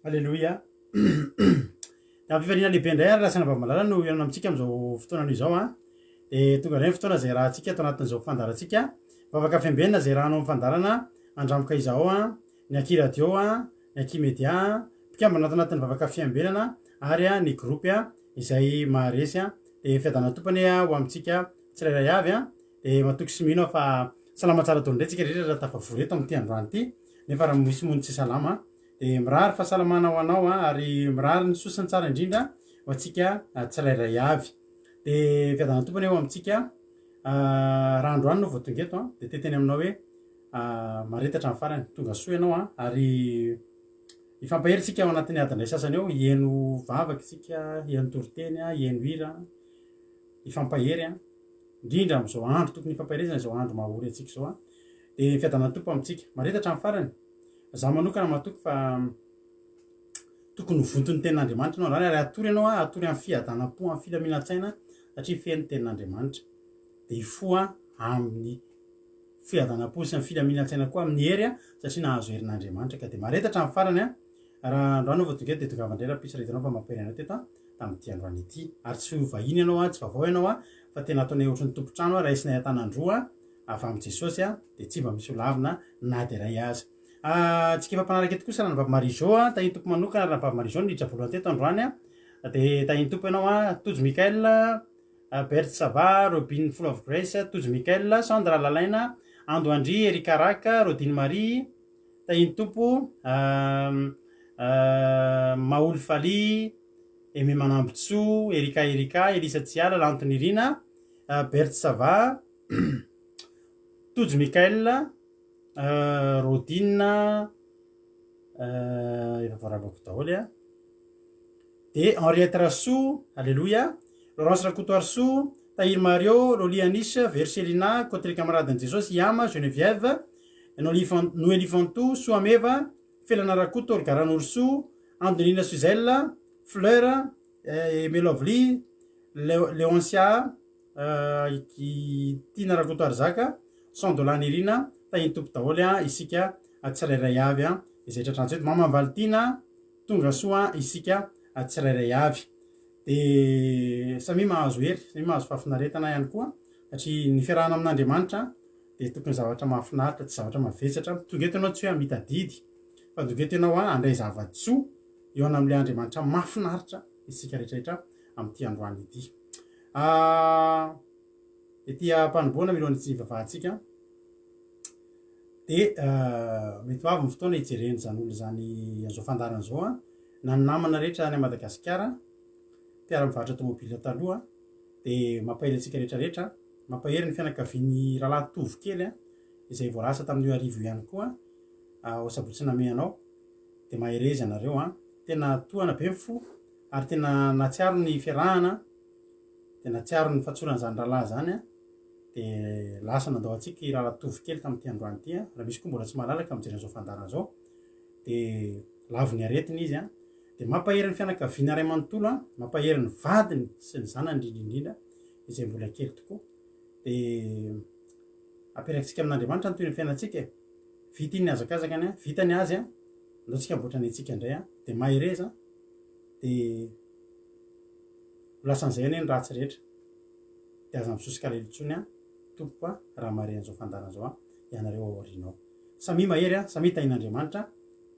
Aleloia. Dia am-pifaliana lehibe indray ary Rasanabavy Malala no hihaona amintsika amin'izao fotoana izao an. Dia tonga indray ny fotoana izay rahantsika ato anatin'izao fandaharantsika. Vavaka fiambenana izay rahanao amin'ny fandaharana Andramoka Izao an, ny Aky Radio an, ny Aky Media an, mpikambana ato anatin'ny vavaka fiambenana ary ny groupe izay maharesy an. Dia fiadanana Tompo anie ho amintsika tsirairay avy an. Dia matoky sy mino aho fa salama tsara daholo indray tsika rehetra raha tafavory eto amin'ity androany ity. Nefa raha misy moa ny tsy salama dia mirary fahasalamana ho anao ary mirary ny soa sy ny tsara indrindra ho antsika tsirairay avy. Dia fiadanan'ny Tompo anie ho amintsika. Raha androany no vao tonga eto dia te hiteny aminao hoe mahareta hatramin'ny farany. Tonga soa ianao ary hifampahery isika ao anatin'ny adiny iray sasany eo, hihaino vavaka isika, hihaino toriteny, hihaino hira, hifampahery. Indrindra amin'izao andro tokony hifampaherezana izao andro maha ory antsika izao. Dia fiadanan'ny Tompo amintsika. Mahareta hatramin'ny farany. Izaho manokana matoky fa tokony ho vonton'ny tenin'Andriamanitra ianao androany ary hatory ianao, hatory amin'ny fiadanam-po, amin'ny filaminan-tsaina satria feno tenin'Andriamanitra. Dia hifoha amin'ny fiadanam-po sy ny filaminan-tsaina koa amin'ny hery satria nahazo herin'Andriamanitra. Ka dia mahareta hatramin'ny farany. Raha androany vao tonga eto dia tongava indray rahampitso raha hitanao fa mampahery anao teto tamin'ity androany ity. Ary tsy ho vahiny ianao, tsy vaovao ianao fa tena ataonay ohatry ny tompon-trano, raisinay an-tanan-droa. avy amin'i Jesosy dia tsy mba misy ho lavina na dia iray aza. Antsika efa mpanaraka eto kosa Ranabavy Marie Jo, tahin'ny Tompo manokana Ranabavy Marie Jo niditra voalohany teto androany, dia tahin'ny Tompo ianao, Tojo Michael, Berthe Sava, Robin Full of Grace, Tojo Michael, Sandra Lalaina, Ando Andry, Erika Raka, Rodine Marie, tahin'ny Tompo, Maholy Faly, Aimé Manambotsoa, Erika Erika, Elisa Tsiala, Lanto Nirina, Berthe Sava, Tojo Michael, Rodine, efa voarabako daholo a. Dia Henriette Rasoa, Alléluia, Laurence Rakotoarisoa, Tahiry Mario, Loli Anis, Verselina, Côte Camaradin'i Jesosy, Yama, Geneviève, Noelie Fantou, Soameva, Felana Rakoto, Olga Ranorosoa, Andonina Suzelle, Fleur, Aimé Lovely, Léoncia, I Tiana Rakotoarizaka, Sandola Nirina, tahin'ny Tompo daholo an isika tsirairay avy an, izay tratrantsy eto. Maman Valitiana, tonga soa isika tsirairay avy. Dia samia mahazo hery, samia mahazo fahafinaretana ihany koa, satria ny fiarahana amin'Andriamanitra dia tokony zavatra mahafinaritra, tsy zavatra mavesatra. Tonga eto ianao tsy hoe hamita adidy, fa tonga eto ianao handray zava-tsoa eo amin'ilay Andriamanitra mahafinaritra isika rehetrarehetra amin'ity androany ity. Ety am-panombohana mialohan'ny tsy hivavahantsika dia mety ho avy ny fotoana hijeren'izany olona izany an'izao fandaharana izao an, na ny namana rehetra any Madagasikara mpiara-mivarotra tomobile taloha dia mampahery antsika rehetra rehetra, mampahery ny fianakavian'ny rahalahy Tovo kely an, izay voalasa tamin'io hariva io ihany koa ao Sabotsy Namehana ao, dia mahereza ianareo an, tena tohana be ny fo ary tena nahatsiaro ny fiarahana dia nahatsiaro ny fahatsoran'izany rahalahy izany aho dia lasa nandao antsika i rahalahy Tovo kely tamin'ity androany ity raha misy koa mbola tsy mahalala ka mijery an'izao fandaharana izao dia lavon'ny aretina izy an dia mampahery ny fianakaviana iray manontolo an mampahery ny vadiny sy ny zanany indrindra indrindra izay mbola kely tokoa dia aperakitsika amin'Andriamanitra ny tohin'ny fiainantsika e vita iny ny hazakazaka any an vita ny azy an andao tsika hamboatra ny antsika indray an dia mahereza dia ho lasan'izay anie ny ratsy rehetra dia aza misosoka alahelo intsony an tompoko a raha mahare an'izao fandaharana izao an ianareo ao aoriana ao samia mahery an samia tahin'Andriamanitra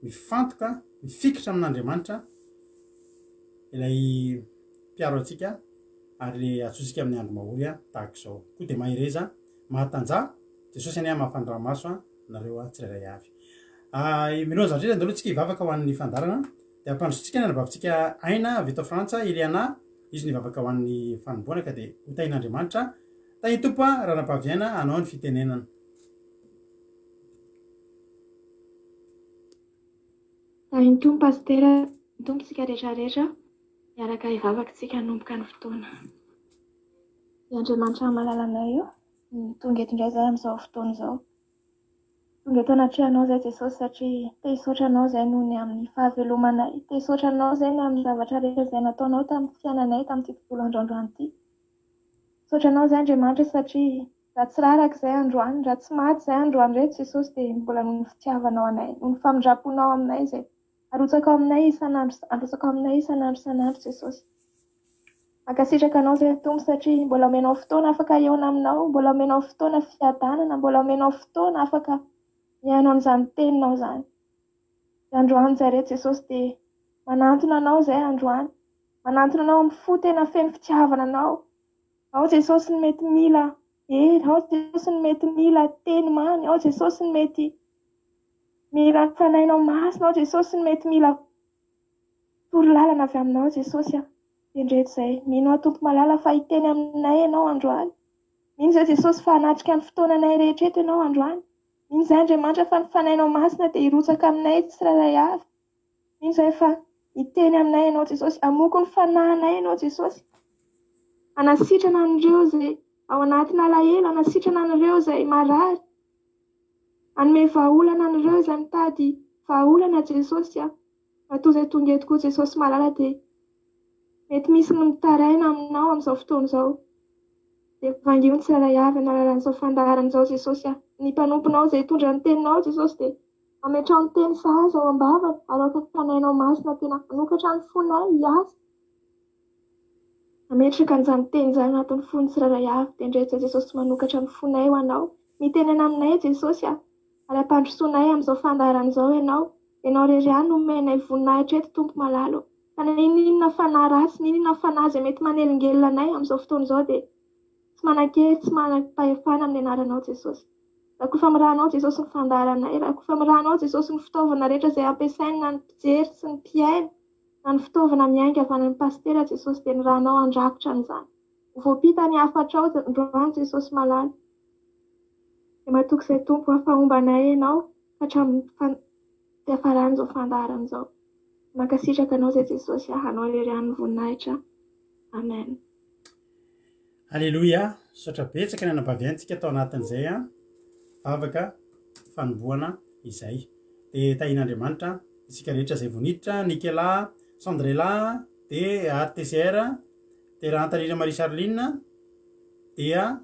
mifantoka mifikitra amin'Andriamanitra ilay mpiaro antsika ary le antsointsika amin'ny andro mahory an tahaka izao koa dia mahereza mahatanjaha Jesosy anie hamafa ny ranomaso an nareo tsirairay avy. Mialohan'ny zavatra rehetra, andao aloha tsika hivavaka ho an'ny fandaharana. Dia ampandrosoantsika ny anabavintsika Aina avy eto Frantsa, Eliana, izy no hivavaka ho an'ny fanomboana ka dia ho tahin'Andriamanitra. Tahin'ny Tompo an, Ranabavy Aina, hanao ny fitenenana. Tahin'ny Tompo Pasitera, tahin'ny Tompo tsika rehetra rehetra, hiaraka hivavaka tsika hanomboka ny fotoana. Ry Andriamanitra malalanay o, tonga eto indray izahay amin'izao fotoana izao. Tonga eto anatrehanao izahay Jesosy satria te hisaotra Anao izahay noho ny amin'ny fahavelomanay, te hisaotra Anao izahay ny amin'ny zavatra rehetra izay nataonao tamin'ny fiainanay tamin'ity tontolo andro androany ity. Misaotra Anao izahay Andriamanitra satria raha tsy raraka izahay androany, raha tsy maty izahay androany ireto Jesosy dia mbola noho ny fitiavanao anay, noho ny famindram-ponao aminay izay. Arotsakao aminay isan'andro arotsakao aminay isan'andro isan'andro Jesosy. Mankasitraka anao izay Tompo satria mbola omenao fotoana afaka hihaona aminao, mbola omenao fotoana fiadanana, mbola omenao fotoana afaka mihaino an'izany teninao izany. Dia androany izay re Jesosy dia manantona anao izay androany. Manantona anao amin'ny fo tena feno fitiavana anao. Ao Jesosy ny mety mila hery, ao Jesosy ny mety mila teny mamy, ao Jesosy ny mety mila ny fanahinao masina, ao Jesosy ny mety mila torolalana avy aminao Jesosy a. Indreto izay. Mino aho Tompo malala fa hiteny aminay Ianao androany. Mino izay Jesosy fa hanatrika ny fotoananay rehetra eto Ianao androany. Mino izay Andriamanitra fa ny Fanahinao Masina dia hirotsaka aminay tsirairay avy. Mino izay fa hiteny aminay Ianao Jesosy. Hamoky ny fanahinay Ianao Jesosy. Hanasitrana an'ireo izay ao anatin'alahelo, hanasitrana an'ireo izay marary. Hanome vahaolana an'ireo izay mitady vahaolana Jesosy a. Matoa izay tonga eto koa Jesosy malala dia mety misy ny mitaraina aminao amin'izao fotoana izao. Dia vangio ny tsirairay avy amin'ny alalan'izao fandaharana izao Jesosy a. Ny mpanomponao izay hitondra ny teninao Jesosy dia ametraho ny teny sahaza ao am-bavany ary aoka ny Fanahinao Masina tena hanokatra ny fonay hiasa. Hametraka an'izany teny izany anatin'ny fon'ny tsirairay avy. Dia indray izay Jesosy manokatra ny fonay ho anao. Mitenena aminay Jesosy a. Ary ampandrosoanay amin'izao fandaharana izao Ianao. Ianao irery ihany no omenay voninahitra eto Tompo malala ô. Fa na inona inona fanahy ratsy, na inona inona fanahy izay mety manelingelina anay amin'izao fotoana izao dia tsy manan-kery, tsy manam-pahefana amin'ny anaranao Jesosy. Rakofamirahanao Jesosy ny fandaharanay, rakofamirahanao Jesosy ny fitaovana rehetra izay ampiasainy na ny mpijery sy ny mpihaino na ny fitaovana miainga avy any amin'ny pasitera Jesosy dia ny ranao handrakotra an'izany. Ho voampita ny hafatrao androany Jesosy malala. Dia matoky izay Tompo fa homba anay Ianao hatramin'ny fiafaran'izao fandaharana izao. Mankasitraka Anao izay Jesosy a, Anao irery ihany ny voninahitra. Amen. Aleloia, misaotra betsaka ny anabavy antsika tao anatin'izay a vavaka fanombohana izay. Dia tahian'Andriamanitra isika rehetra izay vao niditra, Nikela, Sandrela, dia ary TCR, dia Rahantanirina Marie Charline, dia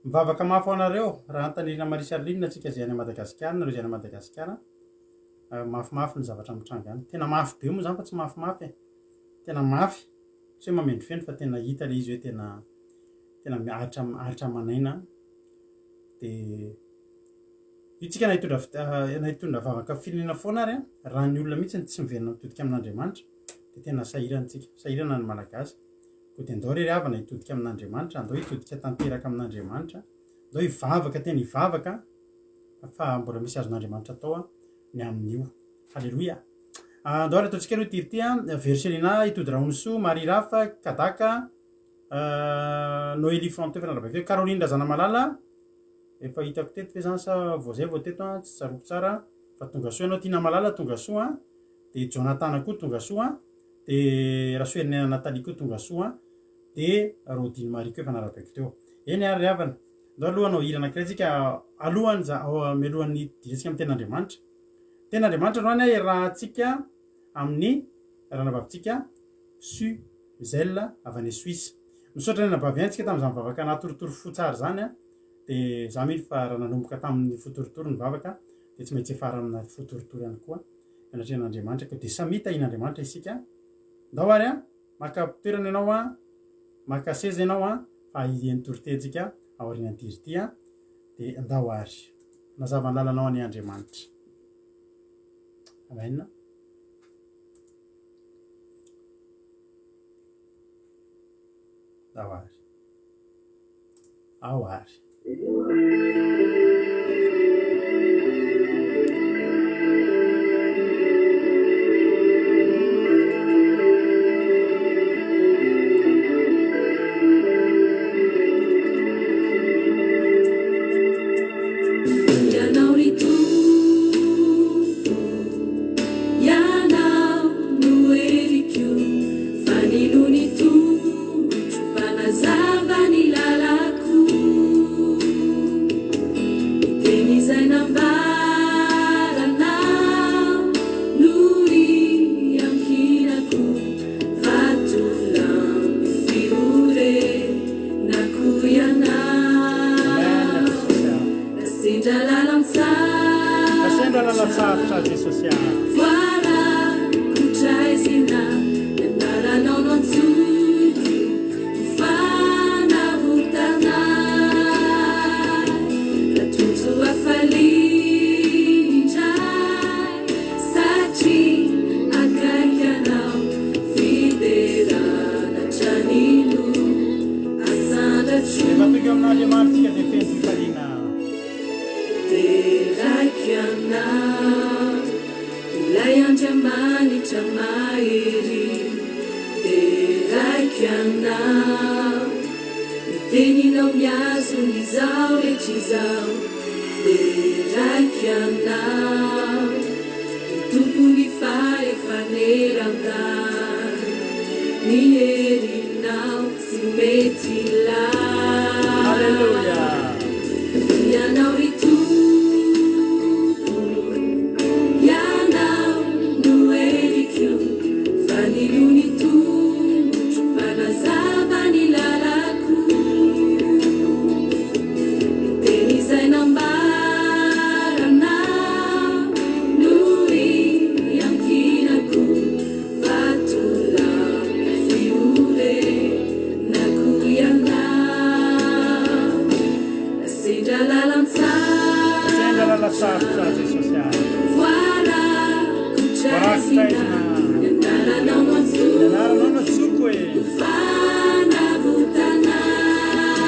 Mivavaka mafy ho anareo Rahantanirina Marie Charline tsika izay any Madagasikara nareo izay any Madagasikara mafimafy ny zavatra mitranga any tena mafy be moa zany fa tsy mafimafy e tena mafy tsy hoe mamendrofendro fa tena hita le izy hoe tena tena miaritra aritra aman'aina de io tsika na hitondra na hitondra vavaka firenena foana ary raha ny olona mihitsy tsy miverina mitodika amin'Andriamanitra de tena sahirana tsika sahirana ny Malagasy Koa dia ndao re ry havana hitodika amin'Andriamanitra, andao hitodika tanteraka amin'Andriamanitra, ndao hivavaka tena hivavaka fa mbola misy azon'Andriamanitra atao ny amin'io. Haleloia. Ah, andao ary ataontsika aloha ity ity an, Verselina, Itody Rahonisoa, Marie Rafa, Kadaka, uh, Noélie Fronte efa narabaiko teo, Caroline Razanamalala, efa hitako teto ve zany sa vao zay vao teto an, tsy tsaroako tsara fa tonga soa ianao Tiana Malala tonga soa an, dia Jonathan koa tonga soa an. Dia Rasoherinaina Nathalie koa tonga soa an! Dia Rodine Marie koa efa narabaiko teo. Eny ary ry havana, ndao aloha hanao hira anankiray tsika alohan'ny za, mialohan'ny hidirantsika amin'ny tenin'Andriamanitra. Tenin'Andriamanitra androany an, iarahantsika amin'ny ranabavintsika Su Zel avy any Suisse. Misaotra ny anabavy antsika tamin'izany vavaka nahatorotoro fo tsara izany an! Dia za mino fa raha nanomboka tamin'ny fo torotoro ny vavaka dia tsy maintsy hiafara amina fo torotoro ihany koa. anatrehan'Andriamanitra koa dia samia tahian'Andriamanitra isika ndao ary an maka toerana ianao an maka seza ianao an fa hihaino toriteny-tsika aorian'ity ity an dia ndao ary nazava ny lalanao anie Andriamanitra amen ndao ary Ao ary. Ianao ry Tompo, Ianao no heriko, fanilo ny tongotro, mpanazava ny lalako. Ny teny izay nambaranao no iankinako, vatolampy fiorenako Ianao. Amen Jesosy a. Raha sendra lalan-tsarotra. Sendra lalan-tsarotra Jesosy ah. Voarakotra aizina, ny anaranao no antsoiko ho fanavotana ahy. Raha tojo hafaliana indray, satria akaiky anao, fiderana hatrany no asandratro. Rehefa toky eo amin'Andriamanitsika dia feno fifaliana. Deraiko Ianao, Ilay Andriamanitra mahery. Deraiko Ianao, ny teninao mihazona izao rehetra izao. Deraiko Ianao, ny Tompon'ny fahefana eran-tany. Ny herinao tsy mety lany. Haleloia! Ianao ry Tompo, Ianao no heriko, fanilo ny tongotro, mpanazava ny lalako. Ny teny izay nambaranao no iankinako, vatolampy fiorenako Ianao. Sendra Sendra lalan-tsarotra, lalan-tsarotra Jesosy ah. voarakotra Voarakotra aizina, aizina. ny anaranao no Ny anaranao no antsoiko antsoiko e. ho fanavotana.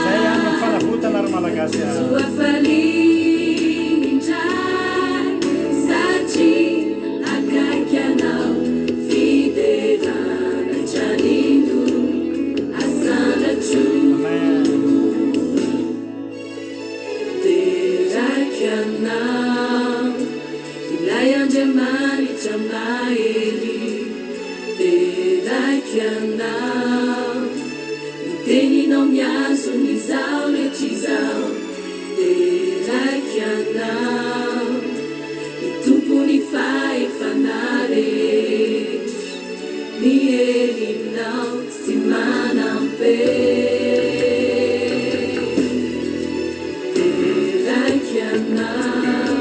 Zay ihany no fanavotana ry Malagasy ah. Tojo hafaliana indray, satria akaiky anao, fiderana hatrany no asandratro. Amen. Deraiko Ianao, Ilay Andriamanitra mahery. Deraiko Ianao, ny teninao mihazona izao rehetra izao. Deraiko Ianao, ny Tompon'ny fahefana rehetra. Ny herinao tsy manam-pe. Deraiko Ianao,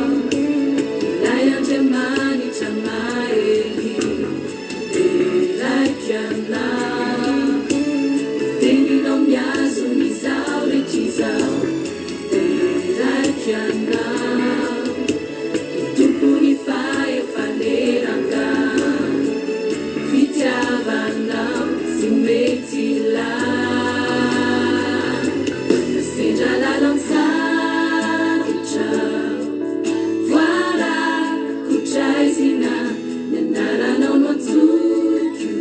Ilay Andriamanitra mahery. Deraiko Ianao, ny teninao mihazona izao rehetra izao. Deraiko Ianao, ny Tompon'ny fahefana eran-tany. Fitiavanao tsy mety lany. Sendra lalan-tsarotra, voarakotra aizina, ny anaranao no antsoiko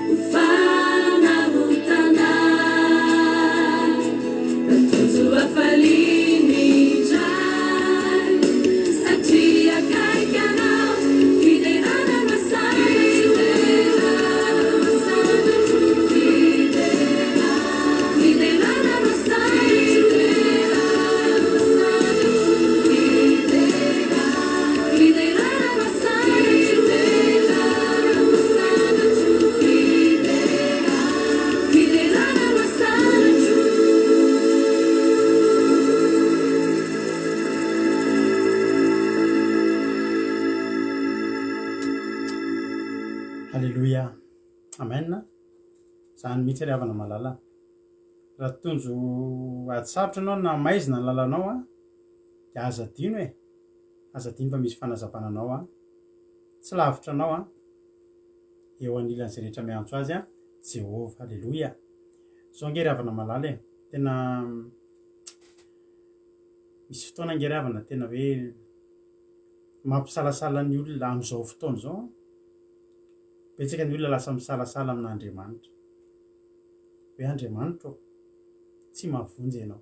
ho fanavotana. Tojo hafaliana indray, satria akaiky anao, fiderana no asandratro, fiderana no asandratro, fiderana no asandratro, fiderana no asandratro. Haleloia. Amen. Zany mihitsy ry havana malala. Raha tonjo ady sarotra ianao na maizina ny lalanao a, dia aza adino e. Aza adino fa misy fanazavana anao a. Tsy lavitra anao a. Eo anilan'izay rehetra miantso azy a. Jehovah. Haleloia. Zao ange ry havana malala e. Tena misy fotoana ange ry havana tena hoe mampisalasala ny olona amin'izao fotoana izao a. Betsaka ny olona lasa misalasala amin'Andriamanitra. Hoe Andriamanitra ô, tsy mahavonjy ianao.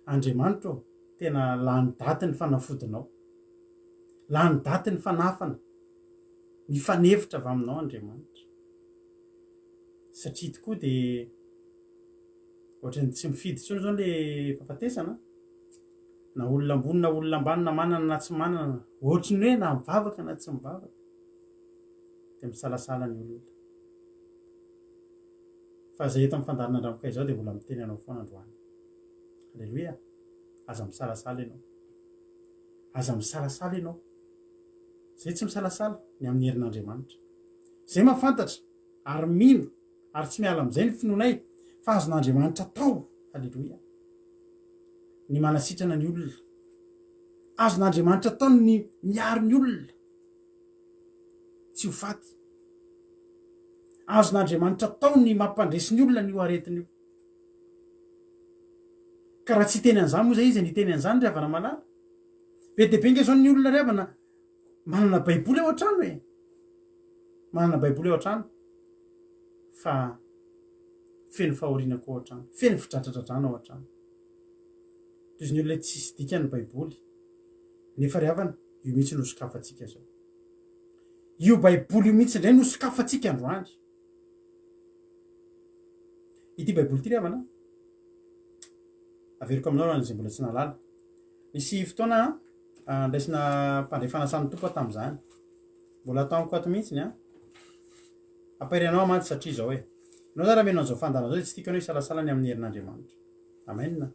Andriamanitra ô, tena lany daty ny fanafodinao. Lany daty ny fanafana. Mifanefitra avy aminao Andriamanitra. Satria tokoa dia ohatran'ny tsy mifidy intsony izao ilay fahafatesana. Na olona ambony na olona ambany na manana na tsy manana. Ohatran'ny hoe na mivavaka na tsy mivavaka. Dia misalasala ny olona. Fa izay eto amin'ny fandaharana Andramokay izao dia mbola miteny anao foana androany. Aleloia! Aza misalasala ianao. Aza misalasala ianao. Zay tsy misalasala ny amin'ny herin'Andriamanitra. Zay mahafantatra ary mino ary tsy miala amin'izay ny finoanay fa azon'Andriamanitra atao, haleloia, ny manasitrana ny olona. Azon'Andriamanitra atao ny miaro ny olona tsy ho faty. Azon'Andriamanitra atao ny mampandresy ny olona an'io aretina io. Ka raha tsy hiteny an'izany moa zay iza no hiteny an'izany ry havana malala? Be dia be nge zao ny olona ry havana manana baiboly ao an-trano e! Manana baiboly ao an-trano fa feno fahoriana koa ao an-trano, feno fidradradradrana ao an-trano. Toy ny olona tsisy dikany ny baiboly, nefa ry havana io mihitsy no sokafantsika zao. Io baiboly io mihitsy indray no sokafantsika androany. Ity baiboly ity ry havana, averiko aminao raha izay mbola tsy nahalala. Nisy fotoana andraisina mpandray fanasan'ny Tompo aho tamin'izany. Mbola atao amiko ato mihitsy ny an. Ampahery anao aho mantsy satria izao e. Ianao zany raha mino an'izao fandaharana izao dia tsy tiako ianao hisalasala ny amin'ny herin'Andriamanitra. Amen.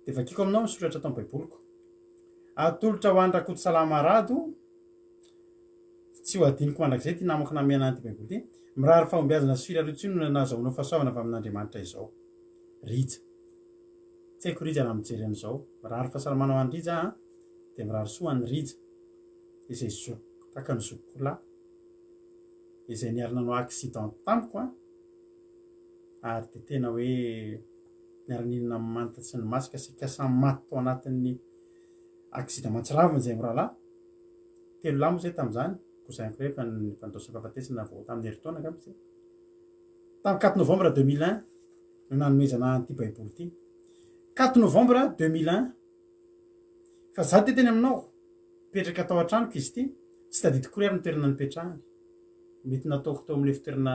Dia vakiko aminao ny soratra ato amin'ny baiboliko. Atolotra ho an'i Rakotosalama Rado. Tsy ho adinoko mandrakizay ity namako namehana an'ity baiboly ity. Mirary fahombiazana sy firarian-tsoa no nahazahoanao fahasoavana avy amin'Andriamanitra izao. Rija. Tsy haiko Rija raha mijery an'izao. Mirary fahasalamana ho an'i Rija aho an. Dia mirary soa ho an'i Rija izay zokiko tahaka ny zokiko lahy izay niara-nanao accident tamiko an. Ary dia tena hoe niara-nihinana manta tsy ny masaka saika samy maty tao anatin'ny accident mahatsiravina izay mirahalahy. Telo lahy moa izay tamin'izany, cousin-ko iray efa nifandoa fahafatesana vao tamin'ny herintaona angamba izay. Tamin'ny quatre novembre 2001 no nanomezana ahy an'ity baiboly ity. Quatre novembre 2001. Fa za te teny aminao, mipetraka tao an-tranoko izy ity, tsy tadidiko koa ary ny toerana nipetrahany. Mety nataoko tao amin'ilay fitoerana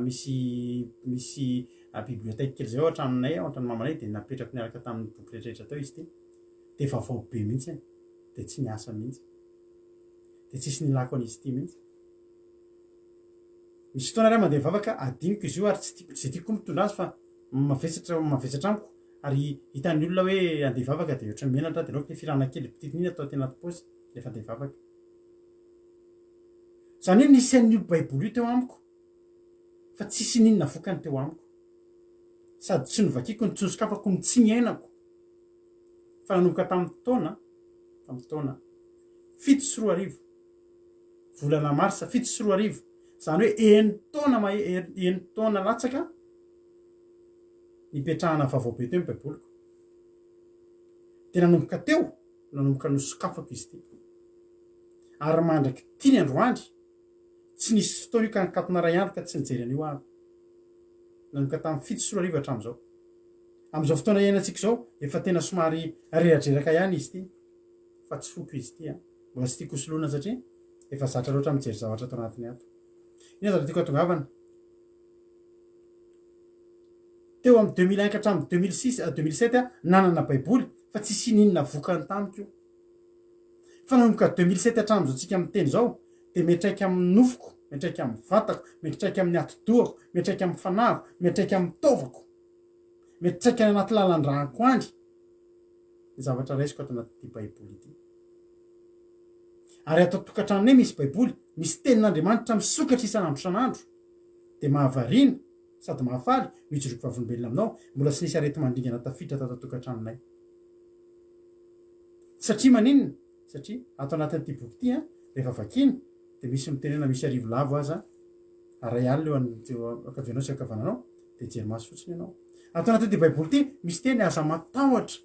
misy misy bibliothèque kely izay ao an-tranonay, ao an-tranon'ny mamanay dia napetrako niaraka tamin'ny boky rehetrarehetra tao izy ity. Dia vaovao be mihitsy dia tsy niasa mihitsy. Dia tsisy nilako an'izy ity mihitsy. Misy fotoana ary aho mandeha mivavaka, adinoko izy io ary tsy tiako, tsy dia tiako koa mitondra azy fa mavesatra mavesatra amiko ary hitan'ny olona hoe andeha hivavaka dia ohatran'ny menatra aho dia aleoko firana kely petite iny atao aty anaty paosy rehefa andeha hivavaka. Izany hoe nisy an'io baiboly io teo amiko fa tsisy n'inona vokany teo amiko. Sady tsy novakiko no tsy nosokafako no tsy niainako. Fa nanomboka tamin'ny taona tamin'ny taona 2007, volana marsa 2007, izany hoe enin-taona mahery, enin-taona latsaka nipetrahana vaovao be teo ny baiboliko. Dia nanomboka teo, nanomboka nosokafako izy ity. Ary mandrak'ity ny androany, tsy nisy fotoana io ka nikatona iray andro ka tsy nijery an'io aho. Nanomboka tamin'ny 2007 hatramin'izao. Amin'izao fotoana iainantsika izao, efa tena somary reradreraka ihany izy ity. Fa tsy foko izy ity an. Mbola tsy tiako hosoloina satria efa zatra loatra mijery zavatra ato anatiny ato. Inona zavatra tiako hatongavana? Teo amin'ny 2001 ka hatramin'ny 2006, 2007 aho nanana baiboly fa tsisy ininona vokany tamiko io. Fa nanomboka 2007 hatramin'izao tsika miteny izao dia miantraika amin'ny nofoko, miantraika amin'ny vatako, miantraika amin'ny atidohako, miantraika amin'ny fanahiko, miantraika amin'ny taovako, miantraika any anaty lalan-dràko any ny zavatra raisiko ato anatin'ity baiboly ity. Ary ato an-tokantranonay misy baiboly, misy tenin'Andriamanitra misokatra isan'andro isan'andro. Dia mahavariana sady mahafaly no ijoroako vavolombelona aminao, mbola tsy nisy areti-mandringana tafiditra tato an-tokantranonay. Satria maninona? Satria ato anatin'ity boky ity an, rehefa vakiana dia misy miteny hoe na misy arivo lavo aza, aray alina eo ankavianao sy ankavananao, dia jery maso fotsiny ianao. Ato anatin'ity baiboly ity misy teny aza matahotra,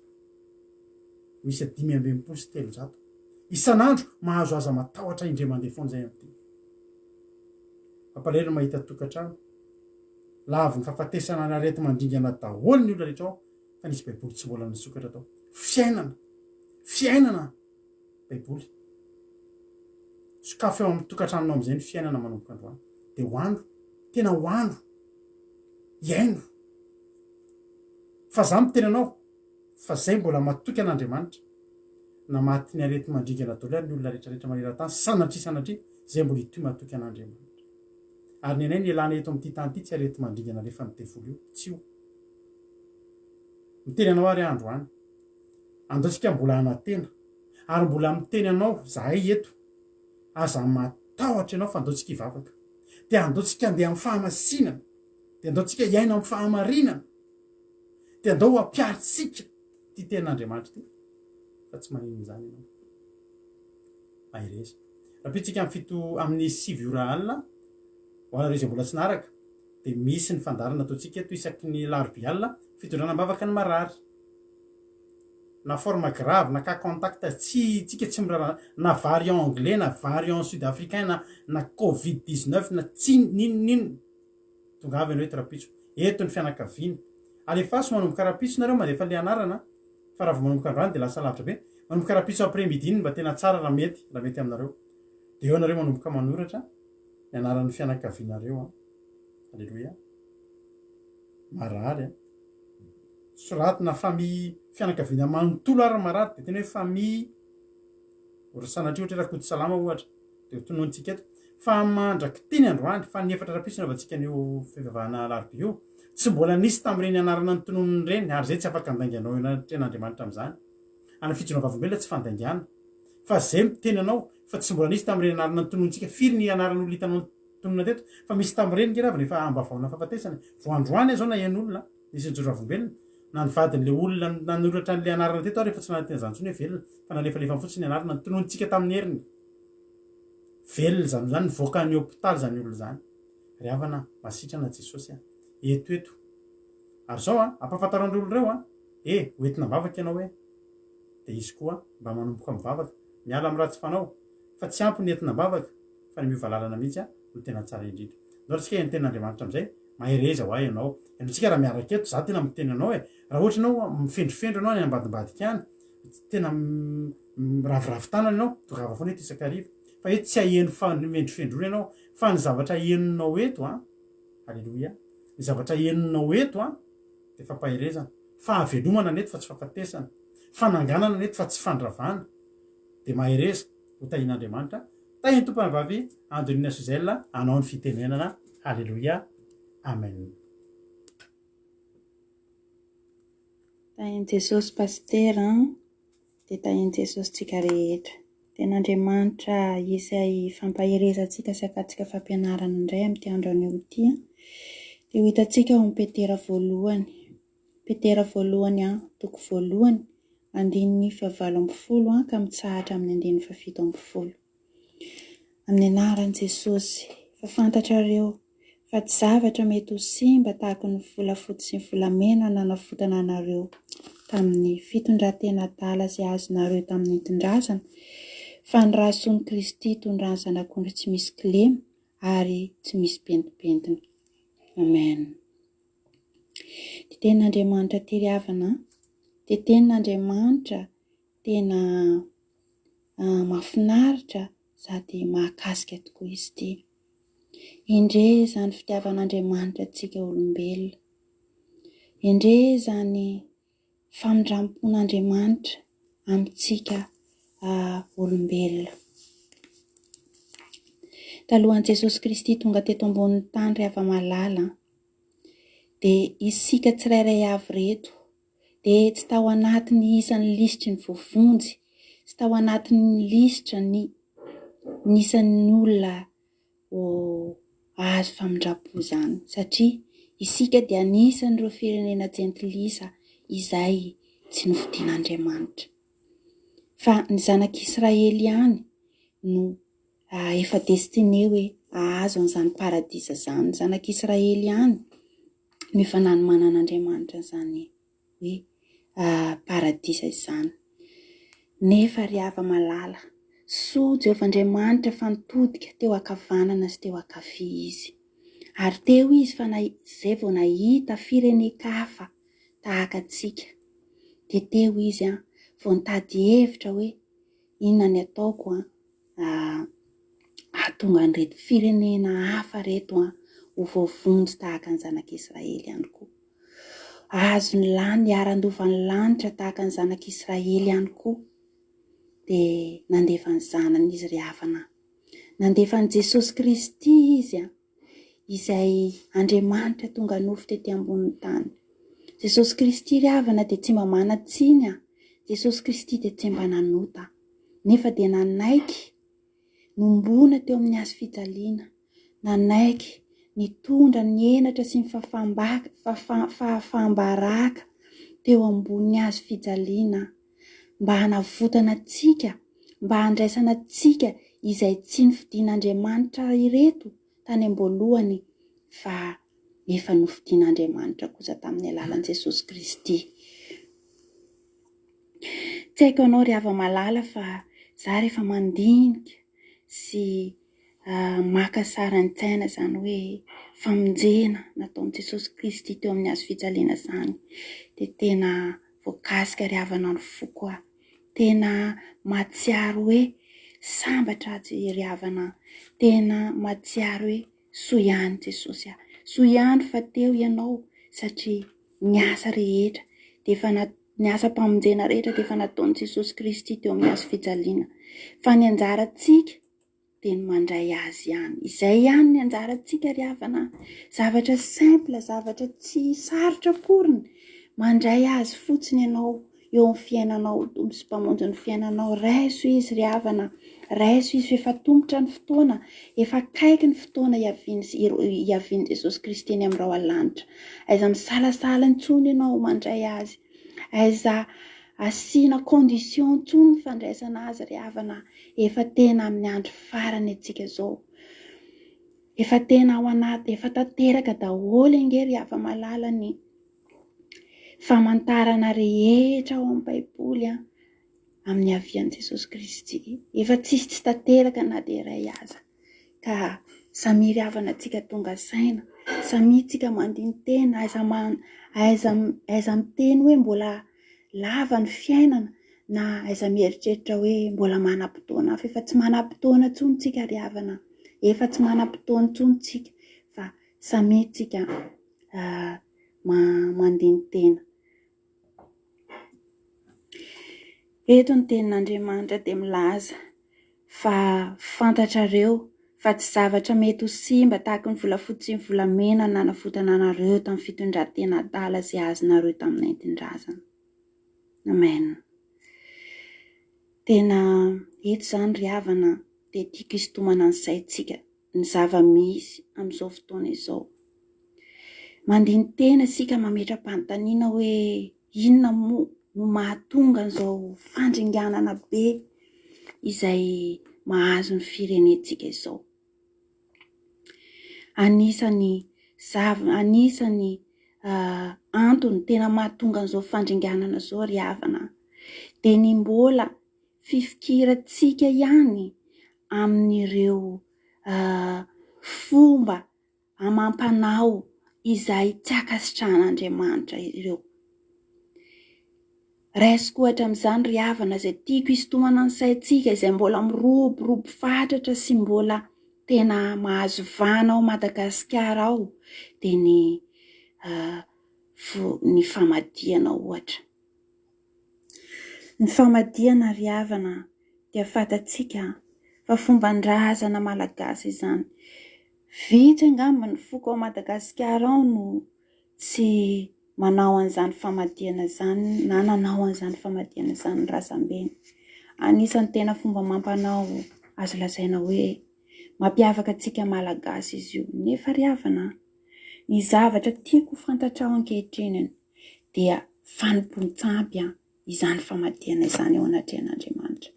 miisa 365. Isan'andro mahazo aza matahotra indray mandeha foana izay amin'ity. Mampalahelo ny mahita tokantrano. Lavin'ny fahafatesana ny areti-mandringana daholo ny olona rehetra ao fa nisy baiboly tsy mbola nisokatra tao. Fiainana! Fiainana! Baiboly. Sokafy ao amin'ny tokantranonao amin'izay ny fiainana manomboka androany. Dia ho andro. Tena ho andro. Iaino. Fa za miteny anao fa zay mbola matoky an'Andriamanitra. Na maty ny areti-mandringana daholo ary ny olona rehetra rehetra maneran-tany, sanatria sanatria, zay mbola hitohy matoky an'Andriamanitra. Ary ny anay ny elana eto amin'ity tany ity tsy areti-mandringana alefan'ny devoly io. Tsy io. Miteny anao ary aho androany. Andao tsika mbola hanantena. Ary mbola miteny anao zahay eto, aza matahotra ianao fa andao tsika hivavaka. Dia andao tsika handeha amin'ny fahamasinana. Dia andao tsika hiaina amin'ny fahamarinana. Dia andao ho ampiharintsika ity tenin'Andriamanitra ity fa tsy maninona izany ianao. Mahereza. Rahampitso tsika amin'ny fito amin'ny sivy ora alina, ho anareo izay mbola tsy naharaka, dia misy ny fandaharana ataontsika eto isaky ny alarobia alina, fitondrana am-bavaka ny marary. Na forme grave na cas contact, tsy tsika tsy miraharaha na variant anglais na variant sud africain na na covid 19 na tsy n'inon'inona. Tongava ianao eto rahampitso. Eto ny fianakaviana. Alefaso manomboka rahampitso nareo mandefa le anarana fa raha vao manomboka androany dia lasa lavitra be. Manomboka rahampitso après midi no mba tena tsara raha mety, raha mety aminareo. Dia eo nareo manomboka manoratra ny anaran'ny fianakavianareo an. Aleloia. Marary an. Soraty na famille fianakaviana manontolo ary marary dia tena hoe famille ohatra sanatria ohatra hoe Rakotosalama ohatra. Dia ho tononintsika eto. Fa mandrak'ity ny androany, fa ny efatra rahampitso nanaovantsika an'io fivavahana alarobia io, tsy mbola nisy tamin'ireny anarana notononiny ireny, ary izay tsy afaka handainga anao eo anatrehan'Andriamanitra amin'izany. Ary ny fijoroana vavolombelona tsy fandaingana. Fa izay miteny anao, fa tsy mbola nisy tamin'ireny anarana notononintsika, firy ny anaran'olona hitanao notononina teto, fa misy tamin'ireny nge ravina efa ambavaona fahafatesana e. Vao androany aho izao naheno olona, nisy nijoro vavolombelona, na ny vadin'ilay olona nanoratra an'ilay anarana teto ary efa tsy nanantena izany intsony hoe velona, fa nalefalefany fotsiny ny anarana notononintsika tamin'ny heriny. Velona izany izany, nivoaka ny hopitaly izany olona izany. Ry havana a, masitrana Jesosy a. Eto eto. Ary izao a, ampahafantaro an'ireo olona ireo a, e, ho entina am-bavaka ianao hoe. Dia izy koa mba manomboka mivavaka, miala amin'ny ratsy fanao, fa tsy ampy ny entina am-bavaka, fa ny miova lalana mihitsy a, no tena tsara indrindra. Ndao ry tsika hihaino tenin'Andriamanitra amin'izay, mahereza ho ahy ianao. Ianao tsika raha miaraka eto, za tena miteny anao e, raha ohatra ianao mifendrofendro ianao any ambadimbadika any, tena Miraviravy tanana ianao, tongava foana eto isan-kariva. Fa eto tsy haheno famendrofendroana ianao, fa ny zavatra henonao eto an, Aleloia, ny zavatra henonao eto an, dia fampaherezana. Fahavelomana ny eto fa tsy fahafatesana. Fananganana ny eto fa tsy fandravana. Dia mahereza, ho tahian'Andriamanitra. Tahian'ny Tompo Anabavy Andonina Suzelle anao ny fitenenana. Haleloia. Amen. Tahin'i Jesosy Pasitera an! Dia tahin'i Jesosy tsika rehetra. Tena Andriamanitra izay fampaherezantsika sy akantsika fampianarana indray amin'ity andro anio ity an! Dia ho hitantsika ao amin'ny Petera voalohany. Petera voalohany an, toko voalohany, andininy fahavalo ambinifolo an, ka mitsahatra amin'ny andininy fahafito ambinifolo. Amin'ny anaran'i Jesosy, fa fantatrareo fa tsy zavatra mety ho simba tahaka ny volafotsy sy ny volamena no nanavotana anareo tamin'ny fitondran-tena adala izay azonareo tamin'ny nentin-drazana, fa ny ra soan'i Kristy toy ny ran'ny zanak'ondry tsy misy kilema ary tsy misy pentimpentina. Amen. Dia tenin'Andriamanitra tery havana, dia tenin'Andriamanitra tena mahafinaritra sady mahakasika tokoa izy ity. Endrey izany fitiavan'Andriamanitra antsika olombelona. Endrey izany famindram-pon'Andriamanitra amintsika olombelona. Talohan'i Jesosy Kristy tonga teto ambonin'ny tany ry hava-malala dia isika tsirairay avy ireto dia tsy tao anatin'ny isan'ny lisitry ny voavonjy, tsy tao anatin'ny lisitra ny ny isan'ny olona ho hahazo famindram-po izany, satria isika dia anisan'ireo firenena jentilisa izay tsy nofidin'Andriamanitra. Fa ny zanak'Israely ihany no efa destiné hoe hahazo an'izany paradisa izany. Ny zanak'Israely ihany no efa nanomanan'Andriamanitra an'izany hoe paradisa izany. Nefa ry hava-malala, soa Jehovah Andriamanitra fa nitodika teo ankavanana sy teo ankavia izy. Ary teo izy fa na izay vao nahita firenen-kafa tahaka antsika. Dia teo izy an, vao nitady hevitra hoe inona ny ataoko an, hahatonga an'ireto firenena hafa ireto an, ho voavonjy tahaka ny zanak'Israely ihany koa. Hahazo ny lany, hiara-handova ny lanitra tahaka ny zanak'Israely ihany koa. Dia nandefa ny zanany izy ry havana. Nandefa an'i Jesosy Kristy izy an, izay Andriamanitra tonga nofo tety ambonin'ny tany. Jesosy Kristy ry havana dia tsy mba manan-tsiny an. Jesosy Kristy dia tsy mba nanota. Nefa dia nanaiky nombona teo amin'ny hazo fijaliana, nanaiky nitondra ny henatra sy ny fahafaham-baraka teo ambonin'ny hazo fijaliana mba hanavotana antsika, mba handraisana antsika izay tsy nofidin'Andriamanitra ireto tany am-boalohany fa efa nofidin'Andriamanitra kosa tamin'ny alalan'i Jesosy Kristy. Tsy haiko anao ry hava-malala fa za rehefa mandinika sy maka sary an-tsaina izany hoe famonjena nataon'i Jesosy Kristy teo amin'ny hazo fijaliana izany dia tena voakasika ry havana ny foko aho. Tena mahatsiaro hoe sambatra aho ry havana, tena mahatsiaro hoe soa ihany Jesosy ah, soa ihany fa teo ianao satria ny asa rehetra dia efa ny asam-pamonjena rehetra dia efa nataon'i Jesosy Kristy teo amin'ny hazo fijaliana. Fa ny anjarantsika dia ny mandray azy ihany. Izay ihany ny anjarantsika ry havana. Zavatra simple, zavatra tsy sarotra akoriny. Mandray azy fotsiny ianao eo amin'ny fiainanao, Tompo sy Mpamonjy ny fiainanao. Raiso izy ry havana, raiso izy fa efa tomotra ny fotoana, efa akaiky ny fotoana hiavian'i Jesosy Kristy eny amin'ny rahona lanitra. Aiza misalasala intsony ianao mandray azy. Aiza asiana condition intsony ny fandraisana azy ry havana. Efa tena amin'ny andro farany antsika izao. Efa tena ao anaty, efa tanteraka daholo ange ry hava-malala ny famantarana rehetra ao amin'ny Baiboly amin'ny havian'i Jesosy Kristy. Efa tsisy tsy tanteraka na dia iray aza. Ka samia ry havana tsika tonga saina, samia tsika mandini-tena, aiza aiza aiza miteny hoe mbola lava ny fiainana na aiza mieritreritra hoe mbola manam-potoana fa efa tsy manam-potoana intsony tsika ry havana, efa tsy manam-potoana intsony tsika fa samia tsika mandini-tena. Eto ny tenin'Andriamanitra dia milaza fa fantatrareo fa tsy zavatra mety ho simba tahaka ny volafotsy sy ny volamena no nanavotana anareo tamin'ny fitondran-tena adala izay azonareo tamin'ny nentin-drazana. Amen. Tena eto izany ry havana dia tiako hisintomana ny saintsika ny zava-misy amin'izao fotoana izao. Mandini-tena isika mametra-panontaniana hoe inona moa no mahatonga an'izao fandringanana be izay mahazo ny firenentsika izao. Anisan'ny zava- anisan'ny antony tena mahatonga an'izao fandringanana izao ry havana dia ny mbola fifikirantsika ihany amin'ireo fomba amam-panao izay tsy ankasitrahan'Andriamanitra ireo. Raisiko ohatra amin'izany ry havana izay tiako hisintomana ny saintsika izay mbola miroborobo fatratra sy mbola tena mahazo vahana ao Madagasikara ao dia ny ny famadihana ohatra. Ny famadihana ry havana dia fantatsika fa fomban-drazana malagasy izany. Vitsy angamba ny foko ao Madagasikara ao no tsy manao an'izany famadihana izany na nanao an'izany famadihana izany ny razambeny. Anisan'ny tena fomba amam-panao azo lazaina hoe mampiavaka antsika malagasy izy io. Nefa ry havana, ny zavatra tiako ho fantatrao ankehitriny dia fanompoan-tsampy izany famadihana izany eo anatrehan'Andriamanitra.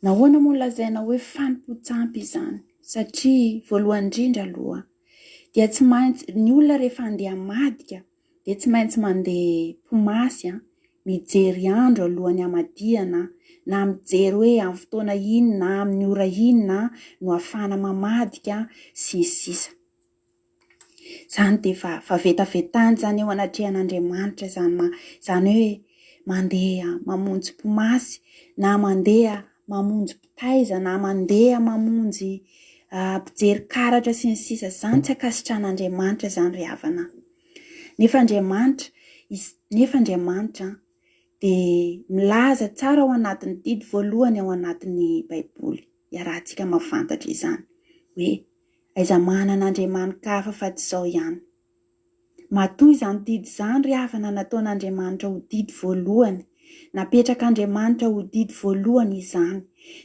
Nahoana moa no lazaina hoe fanompoan-tsampy izany? Satria voalohany indrindra aloha dia tsy maintsy ny olona rehefa handeha hamadika dia tsy maintsy mandeha mpimasy, mijery andro alohan'ny hamadihana na mijery hoe amin'ny fotoana inona, amin'ny ora inona no ahafahana mamadika sy ny sisa. Izany dia efa fahavetavetana izany eo anatrehan'Andriamanitra izany ma- izany hoe mandeha mamonjy mpimasy na mandeha mamonjy mpitaiza na mandeha mamonjy mpijery karatra sy ny sisa Izany tsy ankasitrahan'Andriamanitra izany ry havana. Nefa Andriamanitra, nefa Andriamanitra dia milaza tsara ao anatin'ny didy voalohany ao anatin'ny Baiboly, iarahantsika mahafantatra izany hoe Aiza manana Andriamani-kafa fa tsy izao ihany. Matoa izany didy izany ry havana nataon'Andriamanitra ho didy voalohany. Napetrak'Andriamanitra ho didy voalohany izany.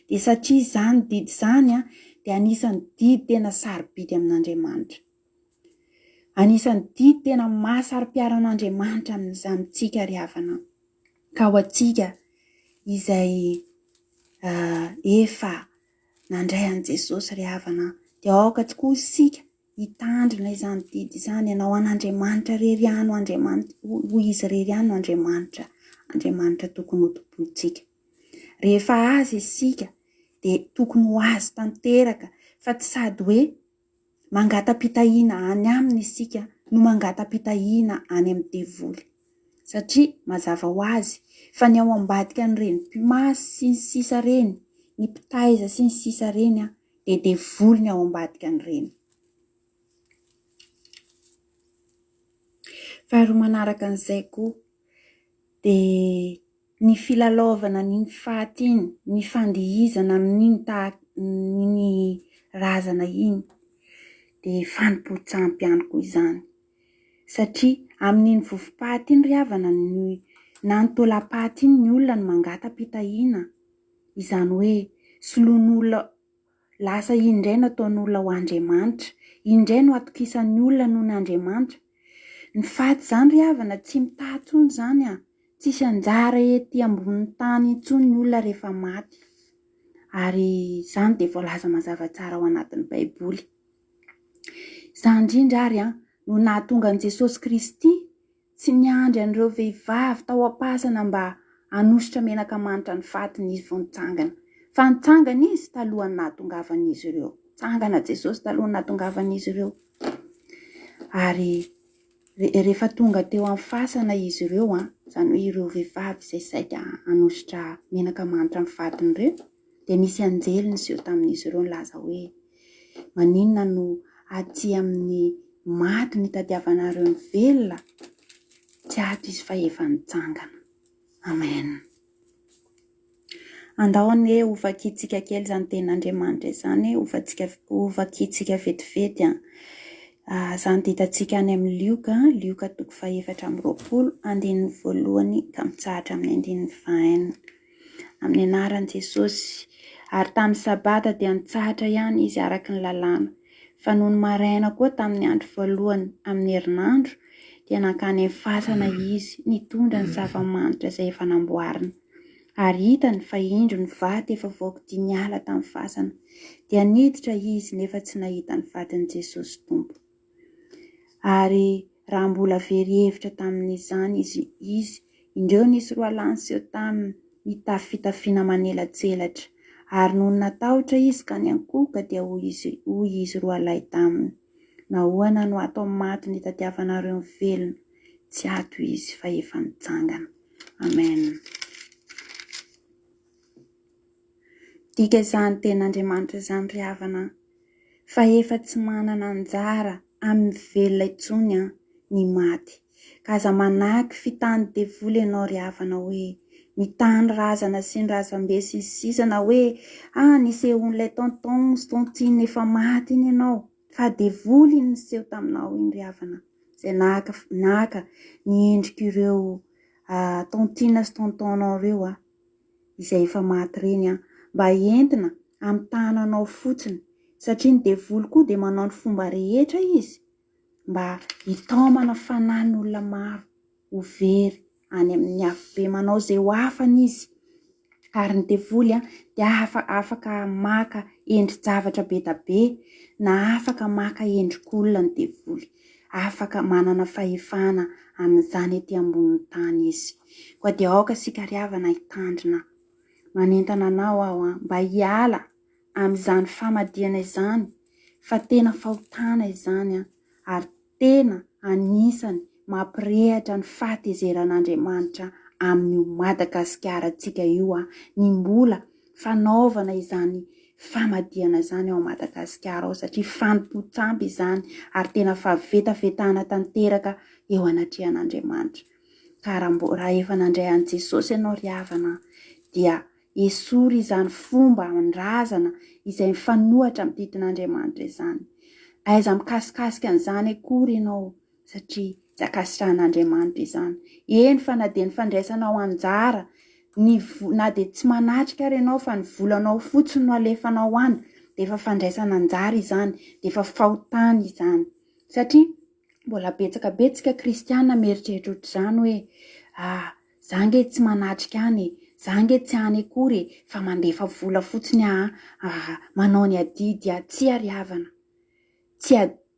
Dia satria izany didy izany dia anisan'ny didy tena sarobidy amin'Andriamanitra. Anisan'ny didy tena mahasaro-piaro an'Andriamanitra amin'izany amintsika ry havana. Ka ho antsika izay efa nandray an'i Jesosy ry havana dia aoka tokoa isika hitandrina izany didy izany, hanao an'Andriamanitra irery ihany ho Andriamanitra, ho Izy irery ihany no Andriamanitra, Andriamanitra tokony ho tompointsika. Rehefa Azy isika dia tokony ho Azy tanteraka fa tsy sady hoe mangata-pitahiana any aminy isika no mangata-pitahiana any amin'ny devoly. Satria mazava ho azy fa ny ao ambadika an'ireny mpimasy sy ny sisa ireny, ny mpitaiza sy ny sisa ireny dia devoly ny ao ambadika an'ireny. Faharoa manaraka an'izay koa dia ny filalaovana an'iny faty iny, ny fandihizana amin'iny tahaka iny razana iny dia fanompoan-tsampy ihany koa izany. Satria amin'iny vovom-paty iny ry havana ny na ny taolam-paty iny ny olona no mangata-pitahiana, izany hoe soloin'olona lasa iny indray no ataon'olona ho Andriamanitra, iny indray no atokisan'ny olona noho ny Andriamanitra. Ny faty izany ry havana tsy mitaha intsony izany an! Tsisy anjara ety ambonin'ny tany intsony ny olona rehefa maty. Ary izany dia voalaza mazava tsara ao anatin'ny Baiboly. Izany indrindra ary no nahatonga an'i Jesosy Kristy tsy niandry an'ireo vehivavy tao am-pasana mba hanosotra menaka manitra ny fatiny izy vao nitsangana. Fa nitsangana izy talohan'ny nahatongavan'izy ireo. Nitsangana Jesosy talohan'ny nahatongavan'izy ireo. Ary rehefa tonga teo amin'ny fasana izy ireo, izany hoe ireo vehivavy izay saika hanosotra menaka manitra ny fatiny ireo, dia nisy anjely niseho tamin'izy ireo nilaza hoe, Maninona no aty amin'ny maty no itadiavanareo ny velona? Tsy ato izy fa efa nitsangana. Amen. Andao anie ho vakintsika kely izany tenin'Andriamanitra izany, ho vakintsika, ho vakintsika vetivety an. Ah, izany dia hitantsika any amin'ny Lioka, Lioka toko fahefatra amby 20, andininy voalohany ka mitsahatra amin'ny andininy fahenina. Amin'ny anaran'i Jesosy. Ary tamin'ny Sabata dia nitsahatra ihany izy araka ny lalàna. Fa nony maraina koa tamin'ny andro voalohany amin'ny herinandro, dia nankany amin'ny fasana izy nitondra ny zava-manitra izay efa namboarina. Ary hitany fa indro ny vato efa voakodia niala tamin'ny fasana. Dia niditra izy nefa tsy nahita ny fatin'i Jesosy Tompo. Ary raha mbola very hevitra tamin'izany izy, izy, indreo nisy roalahy niseho taminy, nitafy fitafiana manelatselatra. Ary nony natahotra izy ka niankohoka, dia hoy izy, hoy izy roalahy taminy, Nahoana no ato amin'ny maty no itadiavanareo ny velona? Tsy ato izy, fa efa nitsangana. Amen. Midika izany tenin'Andriamanitra izany ry havana an, fa efa tsy manana anjara amin'ny velona intsony an ny maty. Ka aza manaky fitan'ny devoly ianao ry havana hoe mitany razana sy ny razambe sy ny sisa na hoe ah nisehoan'ilay tonton sy tontine efa maty iny ianao fa devoly iny niseho taminao iny ry havana izay naka naka ny endrik'ireo tontine sy tonton-nao ireo ah. izay efa maty ireny an, mba entina hamitahana anao fotsiny, satria ny devoly koa dia manao ny fomba rehetra izy mba hitaomana fanahin'olona maro ho very any amin'ny afobe, manao izay ho afany izy, ary ny devoly an dia afaka maka endri-javatra be da be na afaka maka endrik'olona ny devoly. Afaka manana fahefana amin'izany ety ambonin'ny tany izy. Koa dia aoka isika ry havana hitandrina. Manentana anao aho an, mba hiala amin'izany famadihana izany fa tena fahotana izany an, ary tena anisany mampirehatra ny fahatezeran'Andriamanitra amin'io Madagasikara-ntsika io an, ny mbola fanaovana izany famadihana izany ao Madagasikara ao satria fanompoan-tsampy izany ary tena fahavetavetana tanteraka eo anatrehan'Andriamanitra. Ka raha mbo raha efa nandray an'i Jesosy ianao ry havana dia esory izany fomba an-drazana izay mifanohatra amin'ny didin'Andriamanitra izany. Aiza mikasikasika an'izany akory ianao satria. Tsy ankasitrahan'Andriamanitra izany. Eny fa na dia ny fandraisanao anjara, ny na dia tsy manatrika ary ianao fa ny volanao fotsiny no alefanao any dia efa fandraisana anjara izany, dia efa fahotana izany. Satria mbola betsaka be tsika kristiana mieritreritra ohatr'izany hoe ah, za nge tsy manatrika any e, za nge tsy any akory e, fa mandefa vola fotsiny aho ah, manao ny adidy aho. Tsia ry havana, tsy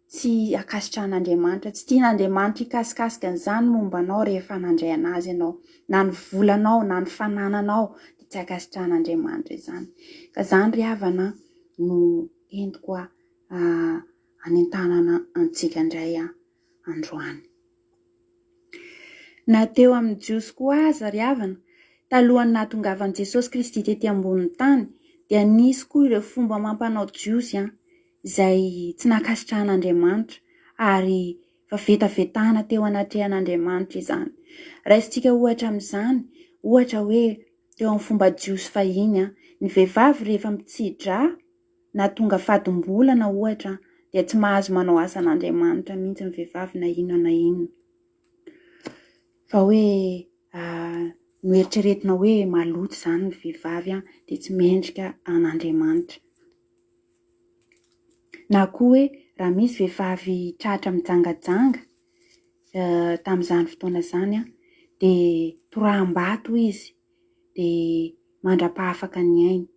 Tsy ankasitrahan'Andriamanitra, tsy tian'Andriamanitra hikasikasika an'izany momba anao rehefa nandray an'Azy ianao. Na ny volanao, na ny fanananao, dia tsy ankasitrahan'Andriamanitra izany. Ka izany ry havana no entiko hanentanana antsika indray androany. Na teo amin'ny Jiosy koa aza ry havana, talohan'ny nahatongavan'i Jesosy Kristy tety ambonin'ny tany, dia nisy koa ireo fomba amam-panao Jiosy izay tsy nankasitrahan'Andriamanitra ary fa vetavetana teo anatrehan'Andriamanitra izany. Raisintsika ohatra amin'izany, ohatra hoe teo amin'ny fomba jiosy fahiny, ny vehivavy rehefa mitsi-drà na tonga fadimbolana ohatra dia tsy mahazo manao asan'Andriamanitra mihitsy ny vehivavy na inona na inona. Fa hoe noeritreretina hoe maloto izany ny vehivavy dia tsy mendrika an'Andriamanitra. Na koa hoe raha misy vehivavy tratra mijangajanga tamin'izany fotoana izany dia toraham-bato izy dia mandra-pahafaka ny ainy.